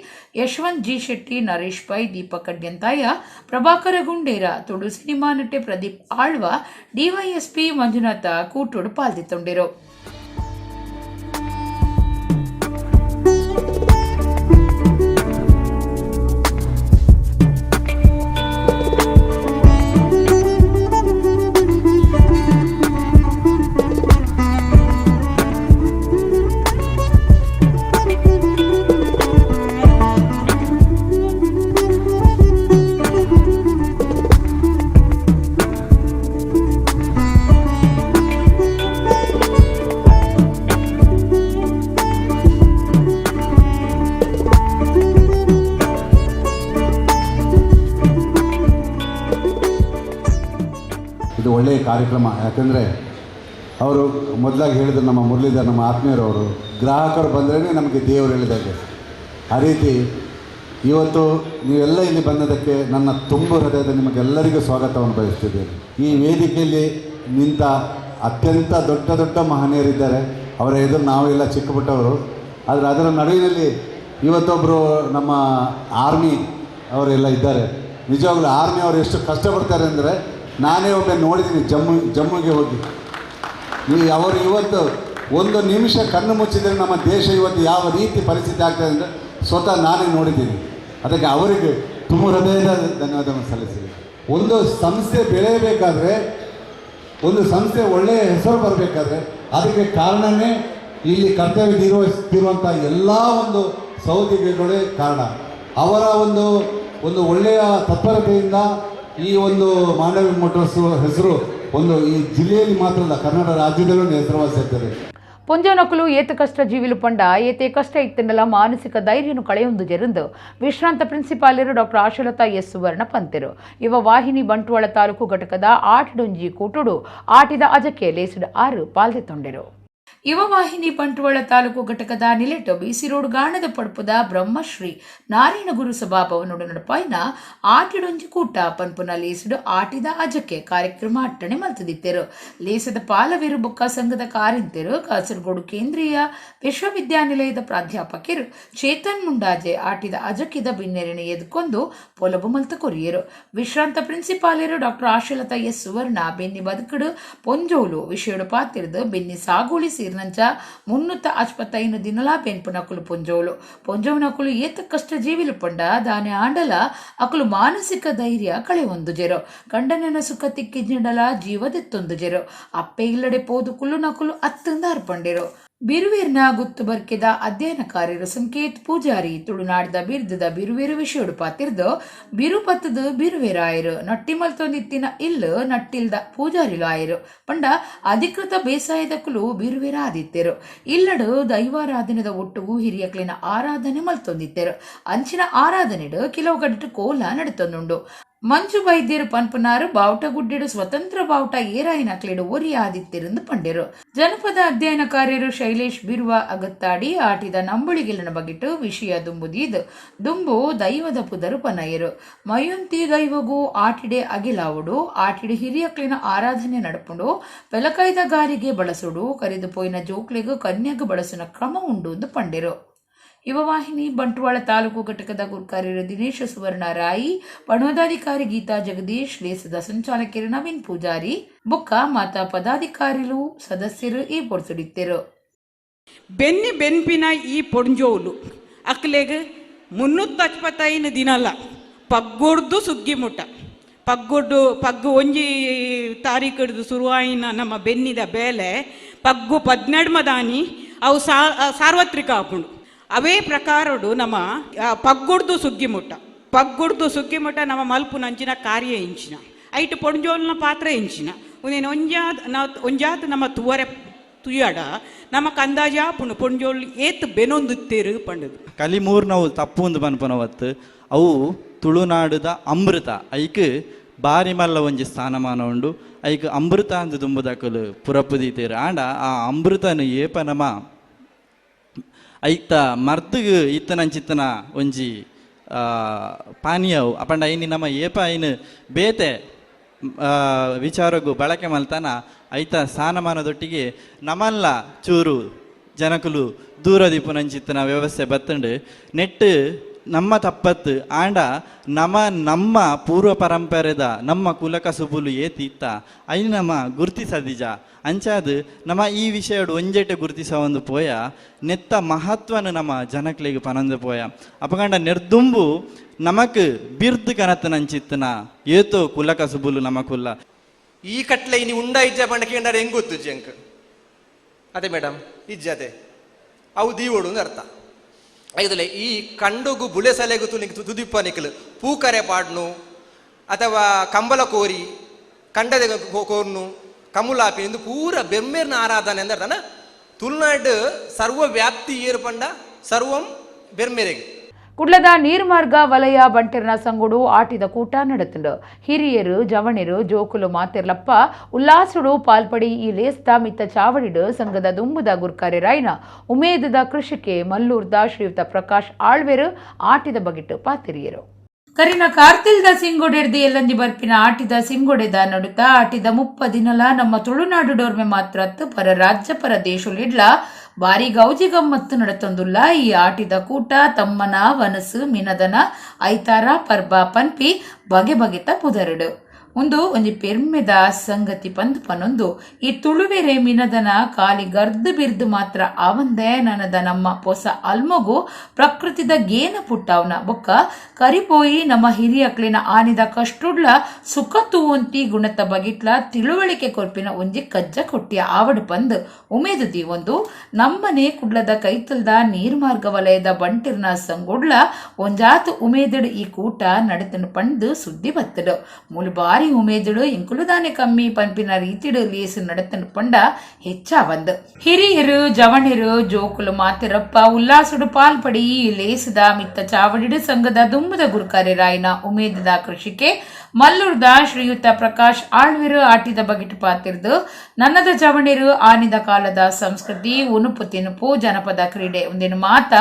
Yashwanth G Shetty, Naresh Pai, Deepak Adyanthaya, Prabhakara Gundera, Tulu cinema ನಟೆ ಪ್ರದೀಪ್ ಆಳ್ವ, ಡಿವೈಎಸ್ಪಿ ಮಂಜುನಾಥ ಕೂಟೋಡು ಪಾಲ್ದಿತ್ತೊಂಡಿರು. ಇದು ಒಳ್ಳೆಯ ಕಾರ್ಯಕ್ರಮ. ಯಾಕೆಂದರೆ ಅವರು ಮೊದಲಾಗಿ ಹೇಳಿದರು, ನಮ್ಮ ಮುರಳೀಧರ್, ನಮ್ಮ ಆತ್ಮೀಯರವರು, ಗ್ರಾಹಕರು ಬಂದ್ರೇ ನಮಗೆ ದೇವರು ಹೇಳಿದಾಗೆ. ಆ ರೀತಿ ಇವತ್ತು ನೀವೆಲ್ಲ ಇಲ್ಲಿ ಬಂದದಕ್ಕೆ ನನ್ನ ತುಂಬು ಹೃದಯದ ನಿಮಗೆಲ್ಲರಿಗೂ ಸ್ವಾಗತವನ್ನು ಬಯಸ್ತಿದ್ದೇನೆ. ಈ ವೇದಿಕೆಯಲ್ಲಿ ನಿಂತ ಅತ್ಯಂತ ದೊಡ್ಡ ದೊಡ್ಡ ಮಹನೀಯರಿದ್ದಾರೆ. ಅವರ ಎದುರು ನಾವೆಲ್ಲ ಚಿಕ್ಕ ಪುಟ್ಟವರು. ಆದರೆ ಅದರ ನಡುವಿನಲ್ಲಿ ಇವತ್ತೊಬ್ಬರು ನಮ್ಮ ಆರ್ಮಿ ಅವರೆಲ್ಲ ಇದ್ದಾರೆ. ನಿಜವಾಗ್ಲೂ ಆರ್ಮಿ ಅವರು ಎಷ್ಟು ಕಷ್ಟಪಡ್ತಾರೆ ಅಂದರೆ, ನಾನೇ ಒಬ್ಬ ನೋಡಿದ್ದೀನಿ ಜಮ್ಮುಗೆ ಹೋಗಿ. ಅವರು ಇವತ್ತು ಒಂದು ನಿಮಿಷ ಕಣ್ಣು ಮುಚ್ಚಿದರೆ ನಮ್ಮ ದೇಶ ಇವತ್ತು ಯಾವ ರೀತಿ ಪರಿಸ್ಥಿತಿ ಆಗ್ತದೆ ಅಂದರೆ ಸ್ವತಃ ನಾನೇ ನೋಡಿದ್ದೀನಿ. ಅದಕ್ಕೆ ಅವರಿಗೆ ತುಂಬ ಹೃದಯದ ಧನ್ಯವಾದವನ್ನು ಸಲ್ಲಿಸಿದೆ. ಒಂದು ಸಂಸ್ಥೆ ಬೆಳೆಯಬೇಕಾದ್ರೆ, ಒಂದು ಸಂಸ್ಥೆ ಒಳ್ಳೆಯ ಹೆಸರು ಬರಬೇಕಾದ್ರೆ ಅದಕ್ಕೆ ಕಾರಣವೇ ಇಲ್ಲಿ ಕರ್ತವ್ಯ ನಿರ್ವಹಿಸ್ತಿರುವಂಥ ಎಲ್ಲ ಒಂದು ಸಹೋದ್ಯೋಗಿಗಳೇ ಕಾರಣ. ಅವರ ಒಂದು ಒಂದು ಒಳ್ಳೆಯ ತತ್ಪರತೆಯಿಂದ ಈ ಒಂದು ಮಾಂಡವಿ ಮೋಟಾರ್ಸ್ ಹೆಸರು ಒಂದು ಈ ಜಿಲ್ಲೆಯಲ್ಲಿ ಮಾತ್ರ ಅಲ್ಲ, ಕನ್ನಡ ರಾಜ್ಯದಲ್ಲೂ ಹೆಸರುವಾಸಿಯಾಗ್ತದೆ. ಪೊಂಜೋನಕುಲು ಏತ ಕಷ್ಟ ಜೀವಿಲು ಪಂಡ ಏತೆ ಕಷ್ಟ ಇತ್ತಂಡಲ ಮಾನಸಿಕ ಧೈರ್ಯನು ಕಳೆಯೊಂದು ಜೆರಂದು ವಿಶ್ರಾಂತ ಪ್ರಿನ್ಸಿಪಾಲರು ಡಾಕ್ಟರ್ ಆಶಲತಾ ಎಸ್ ಸುವರ್ಣ ಪಂತೆರು. ಇವ ವಾಹಿನಿ ಬಂಟ್ವಾಳ ತಾಲೂಕು ಘಟಕದ ಆಟಡೊಂಜಿ ಕೂಟುಡು ಆಟಿದ ಅಜಕ್ಕೆ ಲೇಸಿಡ 6 ಪಾಲ್ದೆ ತೊಂಡೆರು. ಯುವ ವಾಹಿನಿ ಬಂಟ್ವಾಳ ತಾಲೂಕು ಘಟಕದ ನಿಲೆಟು ಬಿಸಿ ರೋಡ್ ಗಾಣದ ಪಡ್ಪುದ ಬ್ರಹ್ಮಶ್ರೀ ನಾರಾಯಣಗುರು ಸಭಾಭವನೋಡು ನಡಪಾಯಿನ ಆಟಿಡೊಂಜಿ ಕೂಟ ಪನ್ಪುನ ಲೇಸಿಡು ಆಟಿದ ಅಜಕ್ಕೆ ಕಾರ್ಯಕ್ರಮ ಅಟ್ಟಣೆ ಮಲ್ತದಿತ್ತೆರು. ಲೇಸದ ಪಾಲವೇರು ಬೊಕ್ಕ ಸಂಘದ ಕಾರಿಂತೆರು ಕಾಸರಗೋಡು ಕೇಂದ್ರೀಯ ವಿಶ್ವವಿದ್ಯಾನಿಲಯದ ಪ್ರಾಧ್ಯಾಪಕರು ಚೇತನ್ ಮುಂಡಾಜೆ ಆಟಿದ ಅಜಕ್ಕಿದ ಬಿನ್ನೆರೆನೆ ಎದ್ಕೊಂಡು ಪೊಲಬು ಮಲ್ತ ಕೊರಿಯರು. ವಿಶ್ರಾಂತ ಪ್ರಿನ್ಸಿಪಾಲರು ಡಾಕ್ಟರ್ ಆಶಲತಾ ಎಸ್ ಸುವರ್ಣ ಬೆನ್ನಿ ಬದುಕಡು ಪೊಂಜೋಲು ವಿಷಯಡು ಪಾತಿರ್ದು ಬೆನ್ನಿ ಸಾಗೋಳಿ ಸೇರಿನಂಚ 365 ದಿನಲಾ ಬೆನ್ಪುನಕುಲು ಪೊಂಜೋಲು ಪೊಂಜೋನಕುಲು ಏತ ಕಷ್ಟ ಜೀವಿಲು ಪಂಡ ದಾನೆ ಆಂಡಲ ಅಕುಲು ಮಾನಸಿಕ ಧೈರ್ಯ ಕಳೆ ಒಂದು ಜೆರೋ ಕಂಡನನ ಸುಖ ತಿಕ್ಕಿಂಡಲ ಜೀವದೆತ್ತೊಂದು ಜೆರೋ ಅಪ್ಪೆ ಇಲ್ಲಡೆ ಪೋದು ಕುಲ್ಲು ನಕುಲು ಅತ್ತಂದ ಅರ್ಪಂಡಿರು. ಬಿರುವೇರ್ನ ಗುತ್ತು ಬರ್ಕೆದ ಅಧ್ಯಯನಕಾರ್ಯರು ಸಂಕೇತ್ ಪೂಜಾರಿ ತುಳುನಾಡ್ದ ಬಿರ್ದದ ಬಿರುವೇರು ವಿಷಯೋಡು ಪಾತಿರ್ದು ಬಿರು ಪತ್ತದ ಬಿರುವೇರಾಯರು ನಟ್ಟಿ ಮಲ್ತೊಂದಿತ್ತಿನ ಇಲ್ಲು ನಟ್ಟಿಲ್ದ ಪೂಜಾರಿಲು ಆಯರು ಪಂಡ ಅಧಿಕೃತ ಬೇಸಾಯದ ಕುಲು ಬಿರುವೇರ ಆದಿತ್ತೆರು. ಇಲ್ಲಡು ದೈವಾರಾಧನೆದ ಒಟ್ಟುಗು ಹಿರಿಯಕ್ಲಿನ ಆರಾಧನೆ ಮಲ್ತೊಂದಿತ್ತೆರು. ಅಂಚಿನ ಆರಾಧನೆಡು ಕೆಲವು ಗಡಿಟು ಕೋಲ ನಡತೊಂದುಂಡು. ಮಂಜು ವೈದ್ಯರು ಪನ್ಪುನಾರು ಬಾವುಟಗುಡ್ಡೆಡು ಸ್ವತಂತ್ರ ಬಾವುಟ ಏರಾಯಿನಕ್ಲೆಡು ಒರಿ ಆದಿತ್ತಿರಂದು ಪಂಡೆರು. ಜನಪದ ಅಧ್ಯಯನಕಾರ್ಯರು ಶೈಲೇಶ್ ಬಿರುವ ಅಗತ್ತಾಡಿ ಆಟಿದ ನಂಬುಳಿಗೆಲನ ಬಗೆಟು ವಿಷಯ ದುಂಬುದೀದು ದುಂಬು ದೈವದ ಪುದರು ಪನಯರು. ಮಯುಂತಿ ದೈವಗೂ ಆಟಿಡೆ ಅಗಿಲಾವುಡು ಆಟಿಡೆ ಹಿರಿಯಕ್ಲಿನ ಆರಾಧನೆ ನಡಪುಂಡು ಪೆಲಕೈದ ಗಾರಿಗೆ ಬಳಸುಡು ಕರಿದು ಪೋಯಿನ ಜೋಕ್ಲೆಗು ಕನ್ಯಗು ಬಳಸುನ ಕ್ರಮ ಉಂಡು ಎಂದು ಪಂಡೆರು. ಯುವವಾಹಿನಿ ಬಂಟ್ವಾಳ ತಾಲೂಕು ಘಟಕದ ಗುರುಕಾರ್ಯರು ದಿನೇಶ ಸುವರ್ಣ ರಾಯಿ, ಪಣೋದಾಧಿಕಾರಿ ಗೀತಾ ಜಗದೀಶ್, ಲೇಸದ ಸಂಚಾಲಕರು ನವೀನ್ ಪೂಜಾರಿ, ಬೊಕ್ಕ ಮಾತಾ ಪದಾಧಿಕಾರಿಲು ಸದಸ್ಯರು ಈ ಪೊರ್ತುಡಿತ್ತೆರು. ಬೆನ್ನಿ ಬೆನ್ಪಿನ ಈ ಪೊಂಜೋಲು ಅಕ್ಲೆಗ್ 365 ದಿನಲ ಪಗ್ಗೊಡ್ದು ಸುಗ್ಗಿ ಮುಟ್ಟ ಪಗ್ಗೊಡ್ಡು ಪಗ್ಗು ಒಂಜಿ ತಾರೀಕಡ್ದು ಶುರುವಾಯಿನ ನಮ್ಮ ಬೆನ್ನಿದ ಬೇಲೆ ಪಗ್ಗು 12 ದಾನಿ ಅವು ಸಾರ್ವತ್ರಿಕ ಆಪುಂಡು. ಅವೇ ಪ್ರಕಾರಡು ನಮ್ಮ ಪಗ್ಗುಡ್ದು ಸುಗ್ಗಿ ಮುಟ್ಟ, ಪಗ್ಗುಡ್ದು ಸುಗ್ಗಿ ಮುಟ್ಟ ನಮ್ಮ ಮಲ್ಪುನಂಚಿನ ಕಾರ್ಯ ಇಂಚಿನ ಐಟ್ ಪೊಂಜೋಲ್ನ ಪಾತ್ರ ಇಂಚಿನ ಉಂದೇನು ಒಂಜಾತ್ ನಾವು ಒಂಜಾತ್ ನಮ್ಮ ತುವರೆ ತುಯ್ಯಾಡ ನಮ್ಮ ಕಂದಾಜಾ ಪುಣು ಪೊಂಜೋಲ್ ಏತ್ ಬೆನೊಂದುತ್ತೇರು ಪಂಡದು. ಕಲಿಮೂರ್ನವು ತಪ್ಪು ಒಂದು ಪನ್ಪನವತ್ತು ಅವು ತುಳುನಾಡುದ ಅಮೃತ. ಐಕ್ ಬಾರಿ ಮಲ್ಲ ಒಂಜಿ ಸ್ಥಾನಮಾನ ಉಂಡು. ಐಕ್ ಅಮೃತ ಅಂದ್ ದುಂಬುದಕುಲು ಪುರಪು ದೀತೇರು. ಆಂಡ ಆ ಅಮೃತನು ಏಪ ನಮ ಐತ ಮರ್ದುಗು ಇತ್ತನಂಚಿತ್ತನ ಒಂಜಿ ಪಾನೀಯವು ಅಪಂಡ ಐನಿ ನಮ್ಮ ಏಪ ಐನು ಬೇತೆ ವಿಚಾರಗು ಬಳಕೆ ಮಲ್ತಾನ ಐತ ಸ್ಥಾನಮಾನದೊಟ್ಟಿಗೆ ನಮಲ್ಲ ಚೂರು ಜನಕುಲು ದೂರ ದೀಪುನಂಚಿತ್ತನ ವ್ಯವಸ್ಥೆ ಬತ್ತಂಡು ನೆಟ್ಟು ನಮ್ಮ ತಪ್ಪತ್ತು. ಆಂಡ ನಮ ನಮ್ಮ ಪೂರ್ವ ಪರಂಪರೆದ ನಮ್ಮ ಕುಲಕಸುಬುಲು ಏತಿ ಇತ್ತ ಐನ್ ನಮ ಗುರ್ತಿಸದಿಜ. ಅಂಚಾದ್ ನಮ ಈ ವಿಷಯಡು ಒಂಜೆಟೆ ಗುರ್ತಿಸ ಒಂದು ಪೋಯ ನೆತ್ತ ಮಹತ್ವನ ನಮ್ಮ ಜನಕ್ಲೆಗ್ ಪನೊಂದು ಪೋಯ. ಅಪಗಂಡ ನೆರ್ದುಂಬು ನಮಕ್ ಬಿರ್ದ್ ಕನತನಂಚಿತ್ತನ ಏತೋ ಕುಲಕಸುಬುಲು ನಮಕುಲ್ಲ. ಈ ಕಟ್ಲೆ ಇನಿ ಉಂಡ ಇಜ್ಜ ಪಂಡ ಕೇಂಡಾರೆ ಹೆಂಗ್ ಗೊತ್ತು ಜಂಕ್ ಅದೇ ಮೇಡಮ್ ಇಜ್ಜತೆ ಅವು ದೀವೋಡು ಅಂತ ಅರ್ಥ ಐದಲೆ. ಈ ಕಂಡುಗು ಬುಳೆ ಸಲೆಗು ತುನಿ ತುದಿಪ್ಪ ನಿಕ್ಲು ಪೂಕರೆ ಪಾಡ್ನು ಅಥವಾ ಕಂಬಲ ಕೋರಿ ಕಂಡದ ಕೋರ್ನು ಕಮುಲಾಪಿ ಎಂದು ಪೂರ ಬೆರ್ಮೇರ್ನ ಆರಾಧನೆ ಅಂದ್ರೆ ಅರ್ಥನ. ತುಳುನಾಡು ಸರ್ವ ವ್ಯಾಪ್ತಿ ಏರು ಪಂಡ ಸರ್ವಂ ಬೆರ್ಮೆರೆಗ್. ಕುಡ್ಲದ ನೀರ್ಮಾರ್ಗ ವಲಯ ಬಂಟೆರ್ನ ಸಂಗುಡು ಆಟಿದ ಕೂಟ ನಡತುಂಡು. ಹಿರಿಯರು ಜವಣಿರು ಜೋಕುಲು ಮಾತೆರ್ಲಪ್ಪ ಉಲ್ಲಾಸುಡು ಪಾಲ್ಪಡಿ ಈ ಲೇಸ್ತ ಮಿತ್ತ ಚಾವಡಿಡು ಸಂಘದ ದುಂಬುದ ಗುರ್ಕಾರೆ ರಾಯ್ನ ಉಮೇದದ ಕೃಷಿಕೆ ಮಲ್ಲೂರ್ದ ಶ್ರೀಯುತ ಪ್ರಕಾಶ್ ಆಳ್ವೆರು ಆಟಿದ ಬಗಿಟ್ಟು ಪಾತಿರಿಯರು. ಕರಿನ ಕಾರ್ತಿಲ್ದ ಸಿಂಗೋಡೆರ್ದಿ ಎಲ್ಲಂಜಿ ಬರ್ಪಿನ ಆಟಿದ ಸಿಂಗೋಡೆದ ನಡುತ ಆಟಿದ 30 ದಿನಲ ನಮ್ಮ ತುಳುನಾಡು ಡೋರ್ಮೆ ಮಾತ್ರ ಪರ ರಾಜ್ಯ ಪರ ದೇಶಲಿಡ್ಲ ಬಾರಿ ಗೌಜಿ ಗಮ್ಮತ್ತು ನಡತೊಂದುಲ್ಲ. ಈ ಆಟಿದ ಕೂಟ ತಮ್ಮನ ವನಸು ಮಿನದನ ಐತಾರ ಪರ್ಬ ಪನ್ಪಿ ಬಗೆ ಬಗೆತ ಪುದರುಡು. ಒಂದು ಒಂಜಿ ಪೆರ್ಮೆದ ಸಂಗತಿ ಪಂದ್ ಪನೊಂದು ಈ ತುಳುವೆರೆ ಮಿನದನ ಕಾಲಿ ಗರ್ದು ಬಿರ್ದು ಮಾತ್ರ ಅವಂದೇ ನನದ ನಮ್ಮ ಪೊಸ ಅಲ್ಮಗು ಪ್ರಕೃತಿದ ಗೇನ ಪುಟ್ಟವನ ಬೊಕ್ಕ ಕರಿಪೋಯಿ ನಮ್ಮ ಹಿರಿಯಕ್ಲಿನ ಆನಿದ ಕಷ್ಟುಡ್ಲ ಸುಖ ತೂವಂತಿ ಗುಣತ ಬಗಿಟ್ಲ ತಿಳುವಳಿಕೆ ಕೊರ್ಪಿನ ಒಂಜಿ ಕಜ್ಜ ಕೊಟ್ಟಿಯ ಆವಡು ಪಂದ್ ಉಮೇದು ದೀವೊಂದು ನಮ್ಮನೆ ಕುಡ್ಲದ ಕೈತಲ್ದ ನೀರ್ಮಾರ್ಗ ವಲಯದ ಬಂಟಿರ್ನ ಸಂಗುಡ್ಲ ಒಂಜಾತು ಉಮೇದಡು ಈ ಕೂಟ ನಡತನು ಪಂದು ಸುದ್ದಿ ಬತ್ತಡು. ಮೂಲು ಬಾರಿ ಉಮೇದುಡು ಇಂಕುಲುದಾನೆ ಕಮ್ಮಿ ಪಂಪಿನ ರೀತಿಡು ಲೇಸು ನಡತನು ಪಂಡ ಹೆಚ್ಚಾವಂದು. ಹಿರಿಯರು ಜವಣಿರು ಜೋಕುಲು ಮಾತಿರಪ್ಪ ಉಲ್ಲಾಸುಡು ಪಾಲ್ಪಡಿ ಲೇಸುದ ಮಿತ್ತ ಚಾವಡಿಡು ಸಂಘದ ದುಂಬುದ ಗುರುಕಾರೆ ರಾಯನ ಉಮೇದದ ಕೃಷಿಕೆ ಮಲ್ಲೂರ್ದ ಶ್ರೀಯುತ ಪ್ರಕಾಶ್ ಆಳ್ವಿರು ಆಟಿದ ಬಗಿಟ್ಟು ಪಾತಿರ್ದು ನನ್ನದ ಜವಣಿರು ಆನಿದ ಕಾಲದ ಸಂಸ್ಕೃತಿ ಉನುಪು ತಿನುಪು ಜನಪದ ಕ್ರೀಡೆ ಒಂದಿನ ಮಾತ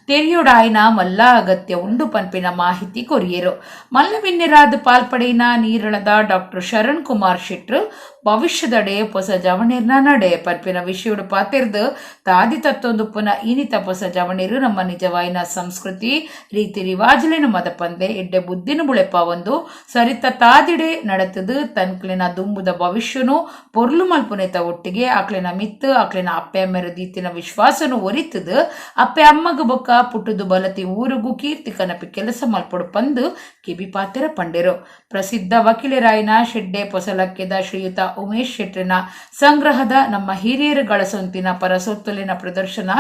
ತೆರಿಯೊಡಾಯ್ನ ಮಲ್ಲ ಅಗತ್ಯ ಉಂಡು ಪನ್ಪಿನ ಮಾಹಿತಿ ಕೊರಿಯರು. ಮಲ್ಲವಿನ್ಯರಾದ ಪಾಲ್ಪಡೆಯಿನ ನೀರಳದ ಡಾಕ್ಟರ್ ಶರಣ್ ಕುಮಾರ್ ಶೆಟ್ರು ಭವಿಷ್ಯದಡೆ ಪೊಸ ಜವಣಿರ್ನ ನಡೆ ಪನ್ಪಿನ ವಿಷಯಡು ಪಾತಿರ್ದು ತಾದಿ ತತ್ತೊಂದು ಪುನ ಇನಿತ ಪೊಸ ಜವಣಿರು ನಮ್ಮ ನಿಜವಾಯಿನ ಸಂಸ್ಕೃತಿ ರೀತಿ ರಿವಾಜುಲೇನು ಮದಪಂದೆ ಎಡ್ಡೆ ಬುದ್ಧಿನ ಬುಳೆಪ ಒಂದು ಸರಿತ ತಾದಿಡೆ ನಡತದು ತನ್ಕ್ಲಿನ ದುಂಬುದ ಭವಿಷ್ಯನು ಪೊರ್ಲು ಮಲ್ಪುನೆತ ಒಟ್ಟಿಗೆ ಆಕ್ಲಿನ ಮಿತ್ತು ಆಕ್ಲಿನ ಅಪ್ಪೆ ಅಮ್ಮೆರ ದೀತಿನ ವಿಶ್ವಾಸನು ಒರಿತದು ಅಪ್ಪೆ ಅಮ್ಮಗ ಬೊಕ್ಕ ಪುಟ್ಟುದು ಬಲತಿ ಊರುಗು ಕೀರ್ತಿ ಕನಪಿ ಕೆಲಸ ಮಲ್ಪೊಡು ಪಂದು ಕಿಬಿ ಪಾತೆರ ಪಂಡೆರು. ಪ್ರಸಿದ್ಧ ವಕೀಲರಾಯನ ಶೆಡ್ಡೆ ಪೊಸಲಕ್ಕೆದ ಶ್ರೀಯುತ ಉಮೇಶ್ ಶೆಟ್ಟರ್ನ ಸಂಗ್ರಹದ ನಮ್ಮ ಹಿರಿಯರುಗಳ ಸೊಂತಿನ ಪರಸೊತ್ತಲಿನ ಪ್ರದರ್ಶನ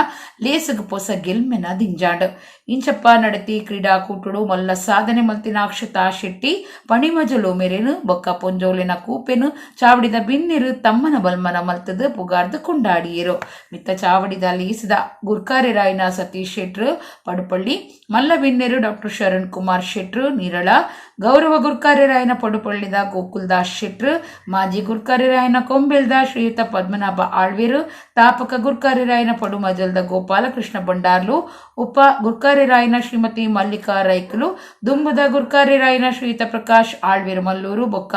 ಲೇಸಗ್ ಪೊಸ ಗೆಲ್ಮೆನ ದಿಂಜಾಂಡ್. ಇಂಚಪ್ಪ ನಡತಿ ಕ್ರೀಡಾಕೂಟುಡು ಮಲ್ಲ ಸಾಧನೆ ಮಲ್ತಿನ ಅಕ್ಷತಾ ಶೆಟ್ಟಿ ಪಣಿಮಜಲು ಮೆರೆನು ಬೊಕ್ಕ ಪೊಂಜೋಲಿನ ಕೂಪೆನು ಚಾವಡಿದ ಬಿನ್ನಿರು ತಮ್ಮನ ಬಲ್ಮನ ಮಲ್ತದು ಪುಗಾರ್ದು ಕೊಂಡಾಡಿಯರು. ಮಿತ್ತ ಚಾವಡಿದ ಲೇಸಿದ ಗುರ್ಕಾರೆ ರಾಯನ ಸತೀಶ್ ಶೆಟ್ರು ಪಡುಪಳ್ಳಿ, ಮಲ್ಲ ಬಿನ್ನೆರು ಡಾಕ್ಟರ್ ಶರಣ್ ಕುಮಾರ್ ಶೆಟ್ರು ನೀರಳ, ಗೌರವ ಗುರ್ಕಾರ್ಯರಾಯನ ಪಡುಪಳ್ಳಿದ ಗೋಕುಲ್ದಾಸ್ ಶೆಟ್ರು, ಮಾಜಿ ಗುರ್ಕಾರ್ಯರಾಯನ ಕೊಂಬೆಲ್ದ ಶ್ರೀಯುತ ಪದ್ಮನಾಭ ಆಳ್ವೇರು, ತಾಪಕ ಗುರ್ಕಾರ್ಯರಾಯನ ಪಡುಮಜಲ್ದ ಗೋಪಾಲಕೃಷ್ಣ ಬಂಡಾರ್ಲು, ಉಪ ಗುರ್ಕಾರ್ಯರಾಯನ ಶ್ರೀಮತಿ ಮಲ್ಲಿಕಾ ರೈಕಲು, ದುಂಬುದ ಗುರ್ಕಾರ್ಯರಾಯನ ಶ್ರೀಯುತ ಪ್ರಕಾಶ್ ಆಳ್ವೇರು ಮಲ್ಲೂರು, ಬೊಕ್ಕ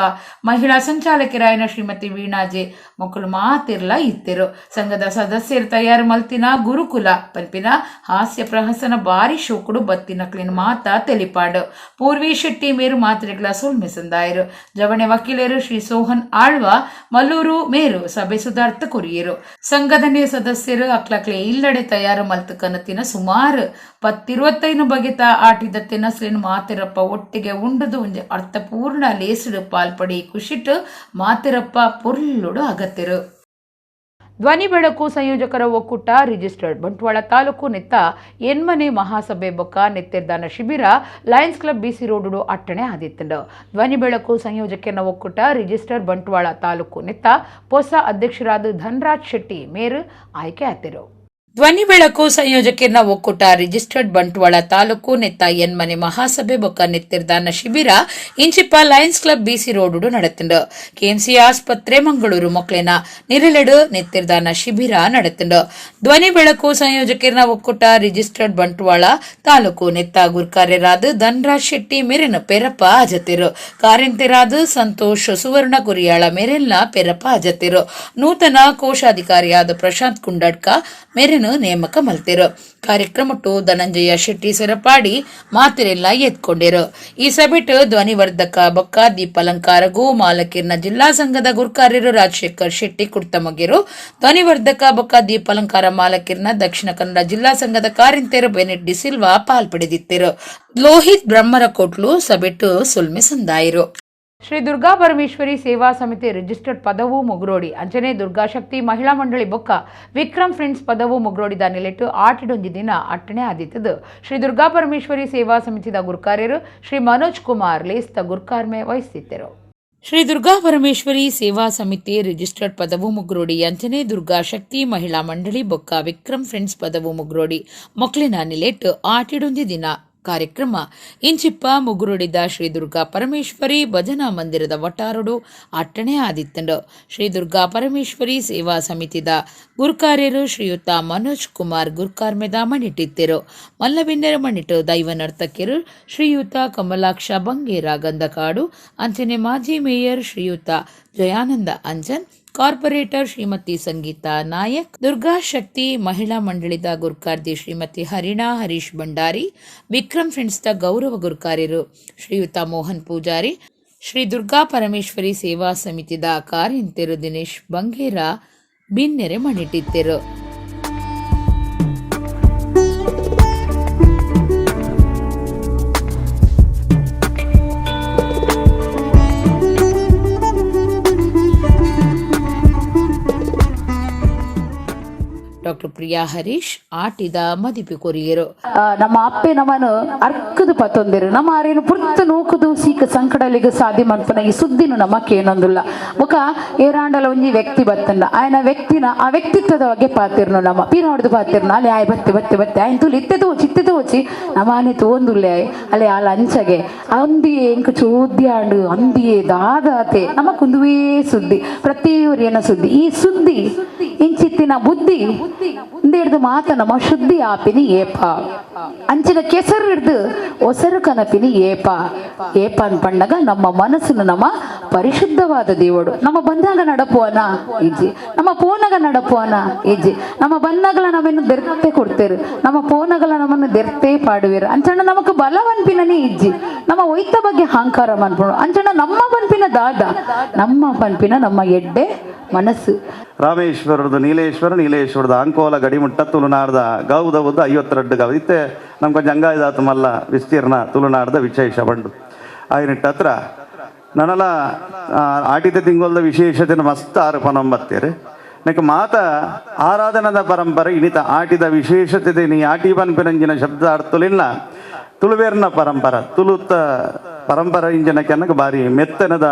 ಮಹಿಳಾ ಸಂಚಾಲಕರಾಯನ ಶ್ರೀಮತಿ ವೀಣಾಜೆ ಮೊಕ್ಕಳು ಮಾತಿರ್ಲ ಇತ್ತಿರು. ಸಂಘದ ಸದಸ್ಯರು ತಯಾರು ಮಲ್ತಿನ ಗುರುಕುಲ ಪನ್ಪಿನ ಹಾಸ್ಯ ಪ್ರಹಸನ ಬಾರಿ ಶೋಕುಡು ಬತ್ತಿನ ಕ್ಲೀನ್ ಮಾತಾ ತೆಲಿಪಾಡು. ಪೂರ್ವಿ ಶೆಟ್ಟಿ ಮೇರು ಮಾತ್ರೆಗಳ ಸೊಲ್ಮೆ ಸಂದಾಯರು. ಜವಣೆ ವಕೀಲರು ಶ್ರೀ ಸೋಹನ್ ಆಳ್ವ ಮಲ್ಲೂರು ಮೇರು ಸಭೆ ಸುಧಾರ್ಥ ಕೊರಿಯರು. ಸಂಘದನೆ ಸದಸ್ಯರು ಅಕ್ಲಕ್ಲೆ ಇಲ್ಲಡೆ ತಯಾರು ಮಲ್ತು ಕನತಿನ ಸುಮಾರು 10-25 ಬಗೆತ ಆಟಿದ ತಿನಸ್ಲಿನ ಮಾತಿರಪ್ಪ ಒಟ್ಟಿಗೆ ಉಂಡುದು ಒಂಜಿ ಅರ್ಥಪೂರ್ಣ ಲೇಸುಡು ಪಾಲ್ಪಡಿ ಖುಷಿಟ್ಟು ಮಾತಿರಪ್ಪ ಪೊರ್ಲುಡು ಅಗತ್ತಿರು. ಧ್ವನಿ ಬೆಳಕು ಸಂಯೋಜಕರ ಒಕ್ಕೂಟ ರಿಜಿಸ್ಟರ್ಡ್ ಬಂಟ್ವಾಳ ತಾಲೂಕು ನೆತ್ತ ಎನ್ಮನೆ ಮಹಾಸಭೆ ಬೊಕ್ಕ ನೆತ್ತೆರ್ದಾನ ಶಿಬಿರ ಲಯನ್ಸ್ ಕ್ಲಬ್ ಬಿಸಿ ರೋಡು ಅಟ್ಟಣೆ ಆದಿತ್ತಂಡು. ಧ್ವನಿ ಬೆಳಕು ಸಂಯೋಜಕನ ಒಕ್ಕೂಟ ರಿಜಿಸ್ಟರ್ಡ್ ಬಂಟ್ವಾಳ ತಾಲೂಕು ನೆತ್ತ ಹೊಸ ಅಧ್ಯಕ್ಷರಾದ ಧನರಾಜ್ ಶೆಟ್ಟಿ ಮೇರು ಆಯ್ಕೆ ಆತಿರು. ಧ್ವನಿ ಬೆಳಕು ಸಂಯೋಜಕರ್ನ ಒಕ್ಕೂಟ ರಿಜಿಸ್ಟರ್ಡ್ ಬಂಟ್ವಾಳ ತಾಲೂಕು ನೆತ್ತ ಎನ್ಮನೆ ಮಹಾಸಭೆ ಬೊಕ್ಕ ನೆತ್ತಿರ್ದಾನ ಶಿಬಿರ ಇಂಚಿಪ್ಪ ಲಯನ್ಸ್ ಕ್ಲಬ್ ಬಿಸಿ ರೋಡು ನಡೆತುಂಡು. ಕೆಎಂಸಿ ಆಸ್ಪತ್ರೆ ಮಂಗಳೂರು ಮೊಕ್ಲೆನ ನಿರಲೆಡು ನೆತ್ತಿರ್ದಾನ ಶಿಬಿರ ನಡೆತುಂಡು. ಧ್ವನಿ ಬೆಳಕು ಸಂಯೋಜಕರ್ನ ಒಕ್ಕೂಟ ರಿಜಿಸ್ಟರ್ಡ್ ಬಂಟ್ವಾಳ ತಾಲೂಕು ನೆತ್ತ ಗುರ್ಕಾರ್ಯರಾದ ಧನರಾಜ್ ಶೆಟ್ಟಿ ಮೇರೆನ ಪೆರಪ್ಪ ಅಜತಿರು. ಕಾರ್ಯಂತೆರಾದ ಸಂತೋಷ್ ಸುವರ್ಣ ಕುರಿಯಾಳ ಮೇರೆಲ್ಲ ಪೆರಪ್ಪ ಅಜತಿರು. ನೂತನ ಕೋಶಾಧಿಕಾರಿಯಾದ ಪ್ರಶಾಂತ್ ಕುಂಡಡ್ಕ ಮೇರೆನ ನೇಮಕ ಮಲ್ತಿರು. ಕಾರ್ಯಕ್ರಮಟ್ಟು ಧನಂಜಯ ಶೆಟ್ಟಿ ಸೆರಪಾಡಿ ಮಾತಿರೆಲ್ಲ ಎತ್ಕೊಂಡಿರು. ಈ ಸಭೆಟ್ ಧ್ವನಿವರ್ಧಕ ಬೊಕ್ಕ ದೀಪಾಲಂಕಾರಗೂ ಮಾಲಕಿರ್ನ ಜಿಲ್ಲಾ ಸಂಘದ ಗುರ್ಕಾರ್ಯರು ರಾಜಶೇಖರ್ ಶೆಟ್ಟಿ ಕುಡ್ತಮಗಿರು, ಧ್ವನಿವರ್ಧಕ ಬೊಕ್ಕ ದೀಪಾಲಂಕಾರ ಮಾಲಕಿರ್ನ ದಕ್ಷಿಣ ಕನ್ನಡ ಜಿಲ್ಲಾ ಸಂಘದ ಕಾರ್ಯಂತೆರು ಬೆನೆಟ್ ಡಿಸಿಲ್ವಾ ಪಾಲ್ಪಡೆದಿತ್ತಿರು. ಲೋಹಿತ್ ಬ್ರಹ್ಮರಕೋಟ್ಲು ಸಭೆಟ್ ಸುಲ್ಮೆ ಸಂದಾಯಿರು. ಶ್ರೀ ದುರ್ಗಾ ಪರಮೇಶ್ವರಿ ಸೇವಾ ಸಮಿತಿ ರಿಜಿಸ್ಟರ್ಡ್ ಪದವು ಮುಗ್ರೋಡಿ ಅಂಚನೆ ದುರ್ಗಾಶಕ್ತಿ ಮಹಿಳಾ ಮಂಡಳಿ ಬೊಕ್ಕ ವಿಕ್ರಮ್ ಫ್ರೆಂಡ್ಸ್ ಪದವು ಮುಗ್ರೋಡಿದ ನಿಲೆಟ್ಟು ಆಟಿಡೊಂಜಿ ದಿನ ಅಟ್ಟಣೆ ಆದಿತ್ತದು. ಶ್ರೀ ದುರ್ಗಾ ಪರಮೇಶ್ವರಿ ಸೇವಾ ಸಮಿತಿದ ಗುರ್ಕಾರ್ಯರು ಶ್ರೀ ಮನೋಜ್ ಕುಮಾರ್ ಲೇಸ್ತ ಗುರ್ಕಾರ್ಮೆ ವಹಿಸಿದ್ದರು. ಶ್ರೀ ದುರ್ಗಾ ಪರಮೇಶ್ವರಿ ಸೇವಾ ಸಮಿತಿ ರಿಜಿಸ್ಟರ್ಡ್ ಪದವು ಮುಗ್ರೋಡಿ ಅಂಚನೆ ದುರ್ಗಾ ಶಕ್ತಿ ಮಹಿಳಾ ಮಂಡಳಿ ಬೊಕ್ಕ ವಿಕ್ರಮ್ ಫ್ರೆಂಡ್ಸ್ ಪದವು ಮುಗ್ರೋಡಿ ಮೊಕ್ಲಿನ ನಿಲೆಟ್ಟು ಆಟಿಡೊಂಜಿ ದಿನ ಕಾರ್ಯಕ್ರಮ ಇಂಚಿಪ್ಪ ಮುಗುರುಡಿದ ಶ್ರೀ ದುರ್ಗಾ ಪರಮೇಶ್ವರಿ ಭಜನಾ ಮಂದಿರದ ವಟಾರಡು ಅಟ್ಟಣೆ ಆದಿತ್ತಂಡು. ಶ್ರೀ ದುರ್ಗಾ ಪರಮೇಶ್ವರಿ ಸೇವಾ ಸಮಿತಿದ ಗುರ್ಕಾರ್ಯರು ಶ್ರೀಯುತ ಮನೋಜ್ ಕುಮಾರ್ ಗುರ್ಕಾರ್ಮೆದ ಮಣಿಟ್ಟಿತ್ತಿರು. ಮಲ್ಲಬಿನ್ನರ ಮಣಿಟ್ಟು ದೈವ ನರ್ತಕಿಯರು ಶ್ರೀಯುತ ಕಮಲಾಕ್ಷ ಬಂಗೇರ ಗಂಧಕಾಡು, ಅಂಚನೆ ಮಾಜಿ ಮೇಯರ್ ಶ್ರೀಯುತ ಜಯಾನಂದ ಅಂಜನ್, ಕಾರ್ಪೊರೇಟರ್ ಶ್ರೀಮತಿ ಸಂಗೀತಾ ನಾಯಕ್, ದುರ್ಗಾ ಶಕ್ತಿ ಮಹಿಳಾ ಮಂಡಳಿದ ಗುರ್ಕಾರ್ದಿ ಶ್ರೀಮತಿ ಹರಿಣಾ ಹರೀಶ್ ಭಂಡಾರಿ, ವಿಕ್ರಮ್ ಫ್ರೆಂಡ್ಸ್ದ ಗೌರವ ಗುರ್ಕಾರ್ಯರು ಶ್ರೀಯುತ ಮೋಹನ್ ಪೂಜಾರಿ, ಶ್ರೀ ದುರ್ಗಾ ಪರಮೇಶ್ವರಿ ಸೇವಾ ಸಮಿತಿದ ಕಾರ್ಯಂತೆರು ದಿನೇಶ್ ಬಂಗೇರ ಬಿನ್ನೆರೆ ಮಣಿಟ್ಟಿತ್ತಿರು. ಡಾಕ್ಟರ್ ಪ್ರಿಯಾ ಹರೀಶ್ ಆಟಿದ ಮದಿಪಿ ಕೊರಿಯರು. ನಮ್ಮ ಅಪ್ಪೆ ನಮ್ಮನು ಅರ್ಕದು ಪತ್ತೊಂದಿರು ನಮ್ಮ ಆರೇನು ಪುರ್ತು ನೂಕುದು ಸೀಕ ಸಂಕಡಲಿಗೆ ಸಾಧಿ ಮನ್ಪನ ಈ ಸುದ್ದಿನು ನಮ್ಮ ಕೇನೊಂದುಲ್ಲ. ಮುಖ ಏರಾಂಡಲ ಒಂಜಿ ವ್ಯಕ್ತಿ ಬತ್ತಂಡ ಆಯನ ವ್ಯಕ್ತಿನ ಆ ವ್ಯಕ್ತಿತ್ವದ ಬಗ್ಗೆ ಪಾತಿರ್ನು ನಮ್ಮ ಪೀನ ಹೊಡೆದು ಪಾತಿರ್ನು ಅಲ್ಲಿ ಆಯ್ ಬತ್ತೆ ಬತ್ತೆ ಬತ್ತೆ ಆಯ್ನ ತುಲಿ ಇತ್ತೆ ತೋಚಿ ಇತ್ತೆ ತೋಚಿ ನಮ್ಮನೆ ತೋಂದುಲ್ಲೆ ಆಯ್ ಅಲ್ಲಿ ಆಲ ಅಂಚಗೆ ಅಂದಿಯೇ ಎಂಕು ಚೋದ್ಯಾಂಡು ಅಂದಿಯೇ ದಾದಾತೆ ನಮ್ಮ ಕುಂದುವೇ ಸುದ್ದಿ ಪ್ರತಿಯೊರಿಯನ ಸುದ್ದಿ ಈ ಸುದ್ದಿ ಇಂಚಿತ್ತಿನ ಬುದ್ಧಿ ಇಂದ ಮಾತ ನಮ್ಮ ಶುದ್ಧಿ ಆಪಿನಿ ಏಪ ಅಂಚಿನ ಕೆಸರು ಹಿಡ್ದು ಒಸರು ಕನಪಿನಿ ಏಪ ಏಪ ಅನ್ಪಂಡಾಗ ನಮ್ಮ ಮನಸ್ಸನ್ನು ನಮ್ಮ ಪರಿಶುದ್ಧವಾದ ದೇವಡು ನಮ್ಮ ಬಂದಾಗ ನಡಪುವನ ಇಜ್ಜಿ ನಮ್ಮ ಪೋನಗ ನಡಪುವನ ಇಜ್ಜಿ ನಮ್ಮ ಬಂದಾಗಲ ನಮ್ಮನ್ನು ದೆರ್ತೆ ಕೊಡ್ತೇರು ನಮ್ಮ ಪೋನಗಲ ನಮ್ಮನ್ನು ದೆರ್ತೆ ಪಾಡುವಿರು ಅಂಚಣ್ಣ ನಮಕ್ ಬಲವನ್ಪಿನನೇ ಇಜ್ಜಿ ನಮ್ಮ ಒಯ್ತ ಬಗ್ಗೆ ಅಹಂಕಾರ ಮನ್ಪುಣು ಅಂಚಣ್ಣ ನಮ್ಮ ಪನ್ಪಿನ ದಾದ ನಮ್ಮ ಪನ್ಪಿನ ನಮ್ಮ ಎಡ್ಡೆ ಮನಸ್ಸು. ರಾಮೇಶ್ವರದ ನೀಲೇಶ್ವರ ನೀಲೇಶ್ವರದ ಅಂಕೋಲ ಗಡಿಮುಟ್ಟ ತುಳುನಾಡ್ದ ಗೌದ ಉದ್ದ 52 ಗೌ ಇತ್ತೆ ನಮ್ಮ ಕೊಂಚ ಅಂಗಾಯ್ದಾತು ಮಲ್ಲ ವಿಸ್ತೀರ್ಣ ತುಳುನಾಡ್ದ ವಿಶೇಷ ಬಂಡು ಆಯ್ನಿಟ್ಟ ಹತ್ರ ನನಲ ಆಟಿತ ತಿಂಗೊಲ್ದ ವಿಶೇಷತೆ ಮಸ್ತ್ ಆರು ಪನೊಂಬತ್ತೇರು ನೆಕ್ ಮಾತ ಆರಾಧನದ ಪರಂಪರೆ ಇನಿತ ಆಟಿದ ವಿಶೇಷತೆ ನೀ ಆಟಿ ಪನ್ಪಿನಂಜಿನ ಶಬ್ದ ಅರ್ಥಲಿಲ್ಲ ತುಳುವೇರ್ನ ಪರಂಪರ ತುಳುತ್ತ ಪರಂಪರೆ ಇಂಜಿನ ಕೆನಕ ಬಾರಿ ಮೆತ್ತನದ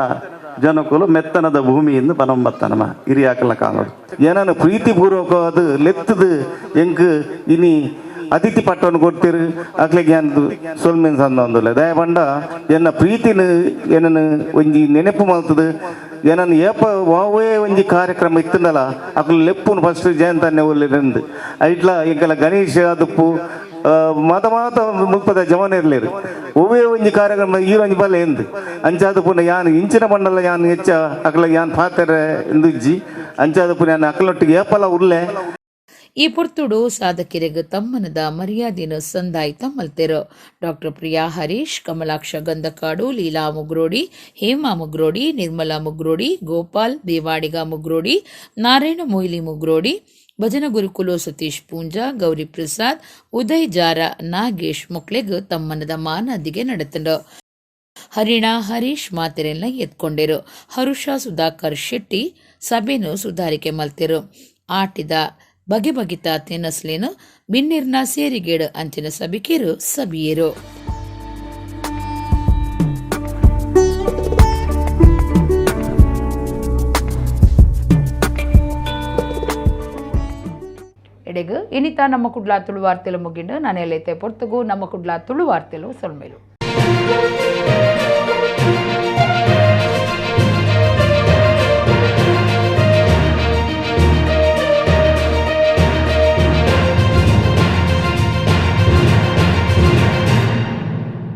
ಜನಕುಲು ಮೆತ್ತನದ ಭೂಮಿ ಎಂದು ಪನೊಂಬತ್ತನಮ ಹಿರಿಯಾಕಲ ಕಾಲೋಡು ಏನನ್ನು ಪ್ರೀತಿಪೂರ್ವಕವಾದ ಲೆತ್ತದು ಎಂಕ್ ಇನಿ ಅತಿಥಿ ಪಟ್ಟವನ್ನು ಕೊಡ್ತೀರು ಅಕ್ಲಿಗೆ ಅಂದು ಸೊಲ್ಮೆನ್ ಸಂದ ಒಂದುಲ್ಲ ದಯಪಂಡ ಎನ್ನ ಪ್ರೀತಿನ ಏನನ್ನು ಒಂಜಿ ನೆನಪು ಮಾಡ್ತದೆ ಏನನ್ನು ಏಪ ವಾವೇ ಒಂಜಿ ಕಾರ್ಯಕ್ರಮ ಇತ್ತಂದಲ್ಲ ಅಕ್ಲು ಲೆಪ್ಪುನು ಫಸ್ಟ್ ಜಯಂತನ್ನೆ ಒಳ್ಳೆ ಐಟ್ಲ ಎಂಕೆಲ್ಲ ಗಣೇಶ ಅದುಪ್ಪು ಮಾತ ಮಾತ ಮುಲ್ಪದ ಜವನ ಇರ್ಲಿರು ಒವ್ವೇ ಒಂಜಿ ಕಾರ್ಯಕ್ರಮ ಈ ಒಂಜಿ ಬಲ್ಲ ಎಂದು ಅಂಚಾದ ಪುನಃ ಯಾನ್ ಇಂಚಿನ ಬಂಡಲ ಯಾನ್ ಹೆಚ್ಚ ಅಕ್ಲ ಯಾನ್ ಪಾತೆರೆ ಎಂದು ಇಜ್ಜಿ ಅಂಚಾದ ಪುನಃ ಯಾನ್ ಅಕ್ಲೊಟ್ಟಿಗೆ ಏಪಲ ಉರ್ಲೆ. ಈ ಪೊರ್ತುಡು ಸಾಧಕಿರೆಗ್ ತಮ್ಮನದ ಮರ್ಯಾದೆನು ಸಂದಾಯಿತ ಮಲ್ತೆರು. ಡಾಕ್ಟರ್ ಪ್ರಿಯಾ ಹರೀಶ್, ಕಮಲಾಕ್ಷ ಗಂಧಕಾಡು, ಲೀಲಾ ಮುಗ್ರೋಡಿ, ಹೇಮಾ ಮುಗ್ರೋಡಿ, ನಿರ್ಮಲಾ ಮುಗ್ರೋಡಿ, ಗೋಪಾಲ್ ದೇವಾಡಿಗ ಮುಗ್ರೋಡಿ, ನಾರಾಯಣ ಮೊಯ್ಲಿ ಮುಗ್ರೋಡಿ, ಭಜನ ಗುರುಕುಲು ಸತೀಶ್ ಪೂಂಜಾ, ಗೌರಿ ಪ್ರಸಾದ್, ಉದಯ್ ಜಾರ, ನಾಗೇಶ್ ಮೊಕ್ಲೆಗ್ ತಮ್ಮನದ ಮಾನಾದಿಗೆ ನಡೆತಂಡು. ಹರಿಣಾ ಹರೀಶ್ ಮಾತೆರೆಲ್ಲ ಎತ್ಕೊಂಡಿರು. ಹರುಷ ಸುಧಾಕರ್ ಶೆಟ್ಟಿ ಸಭೆನು ಸುಧಾರಿಕೆ ಮಲ್ತಿರು. ಆಟಿದ ಬಗೆ ಬಗೆತ ತಿನಸ್ಲೇನು ಬಿನ್ನಿರ್ನ ಸೇರಿಗೇಡು ಅಂಚಿನ ಸಭಿಕೆರು ಸಬಿಯೇರು. ಎಡೆಗ್ ಇನಿತ ನಮ್ಮ ಕುಡ್ಲ ತುಳು ವಾರ್ತೆಲು ಮುಗಿಂಡು ನಾನೆಲ್ಲೈತೆ ಪೊರ್ತುಗು ನಮ್ಮ ಕುಡ್ಲ ತುಳು ವಾರ್ತೆಲು ಸೊಲ್ಮೇಲು.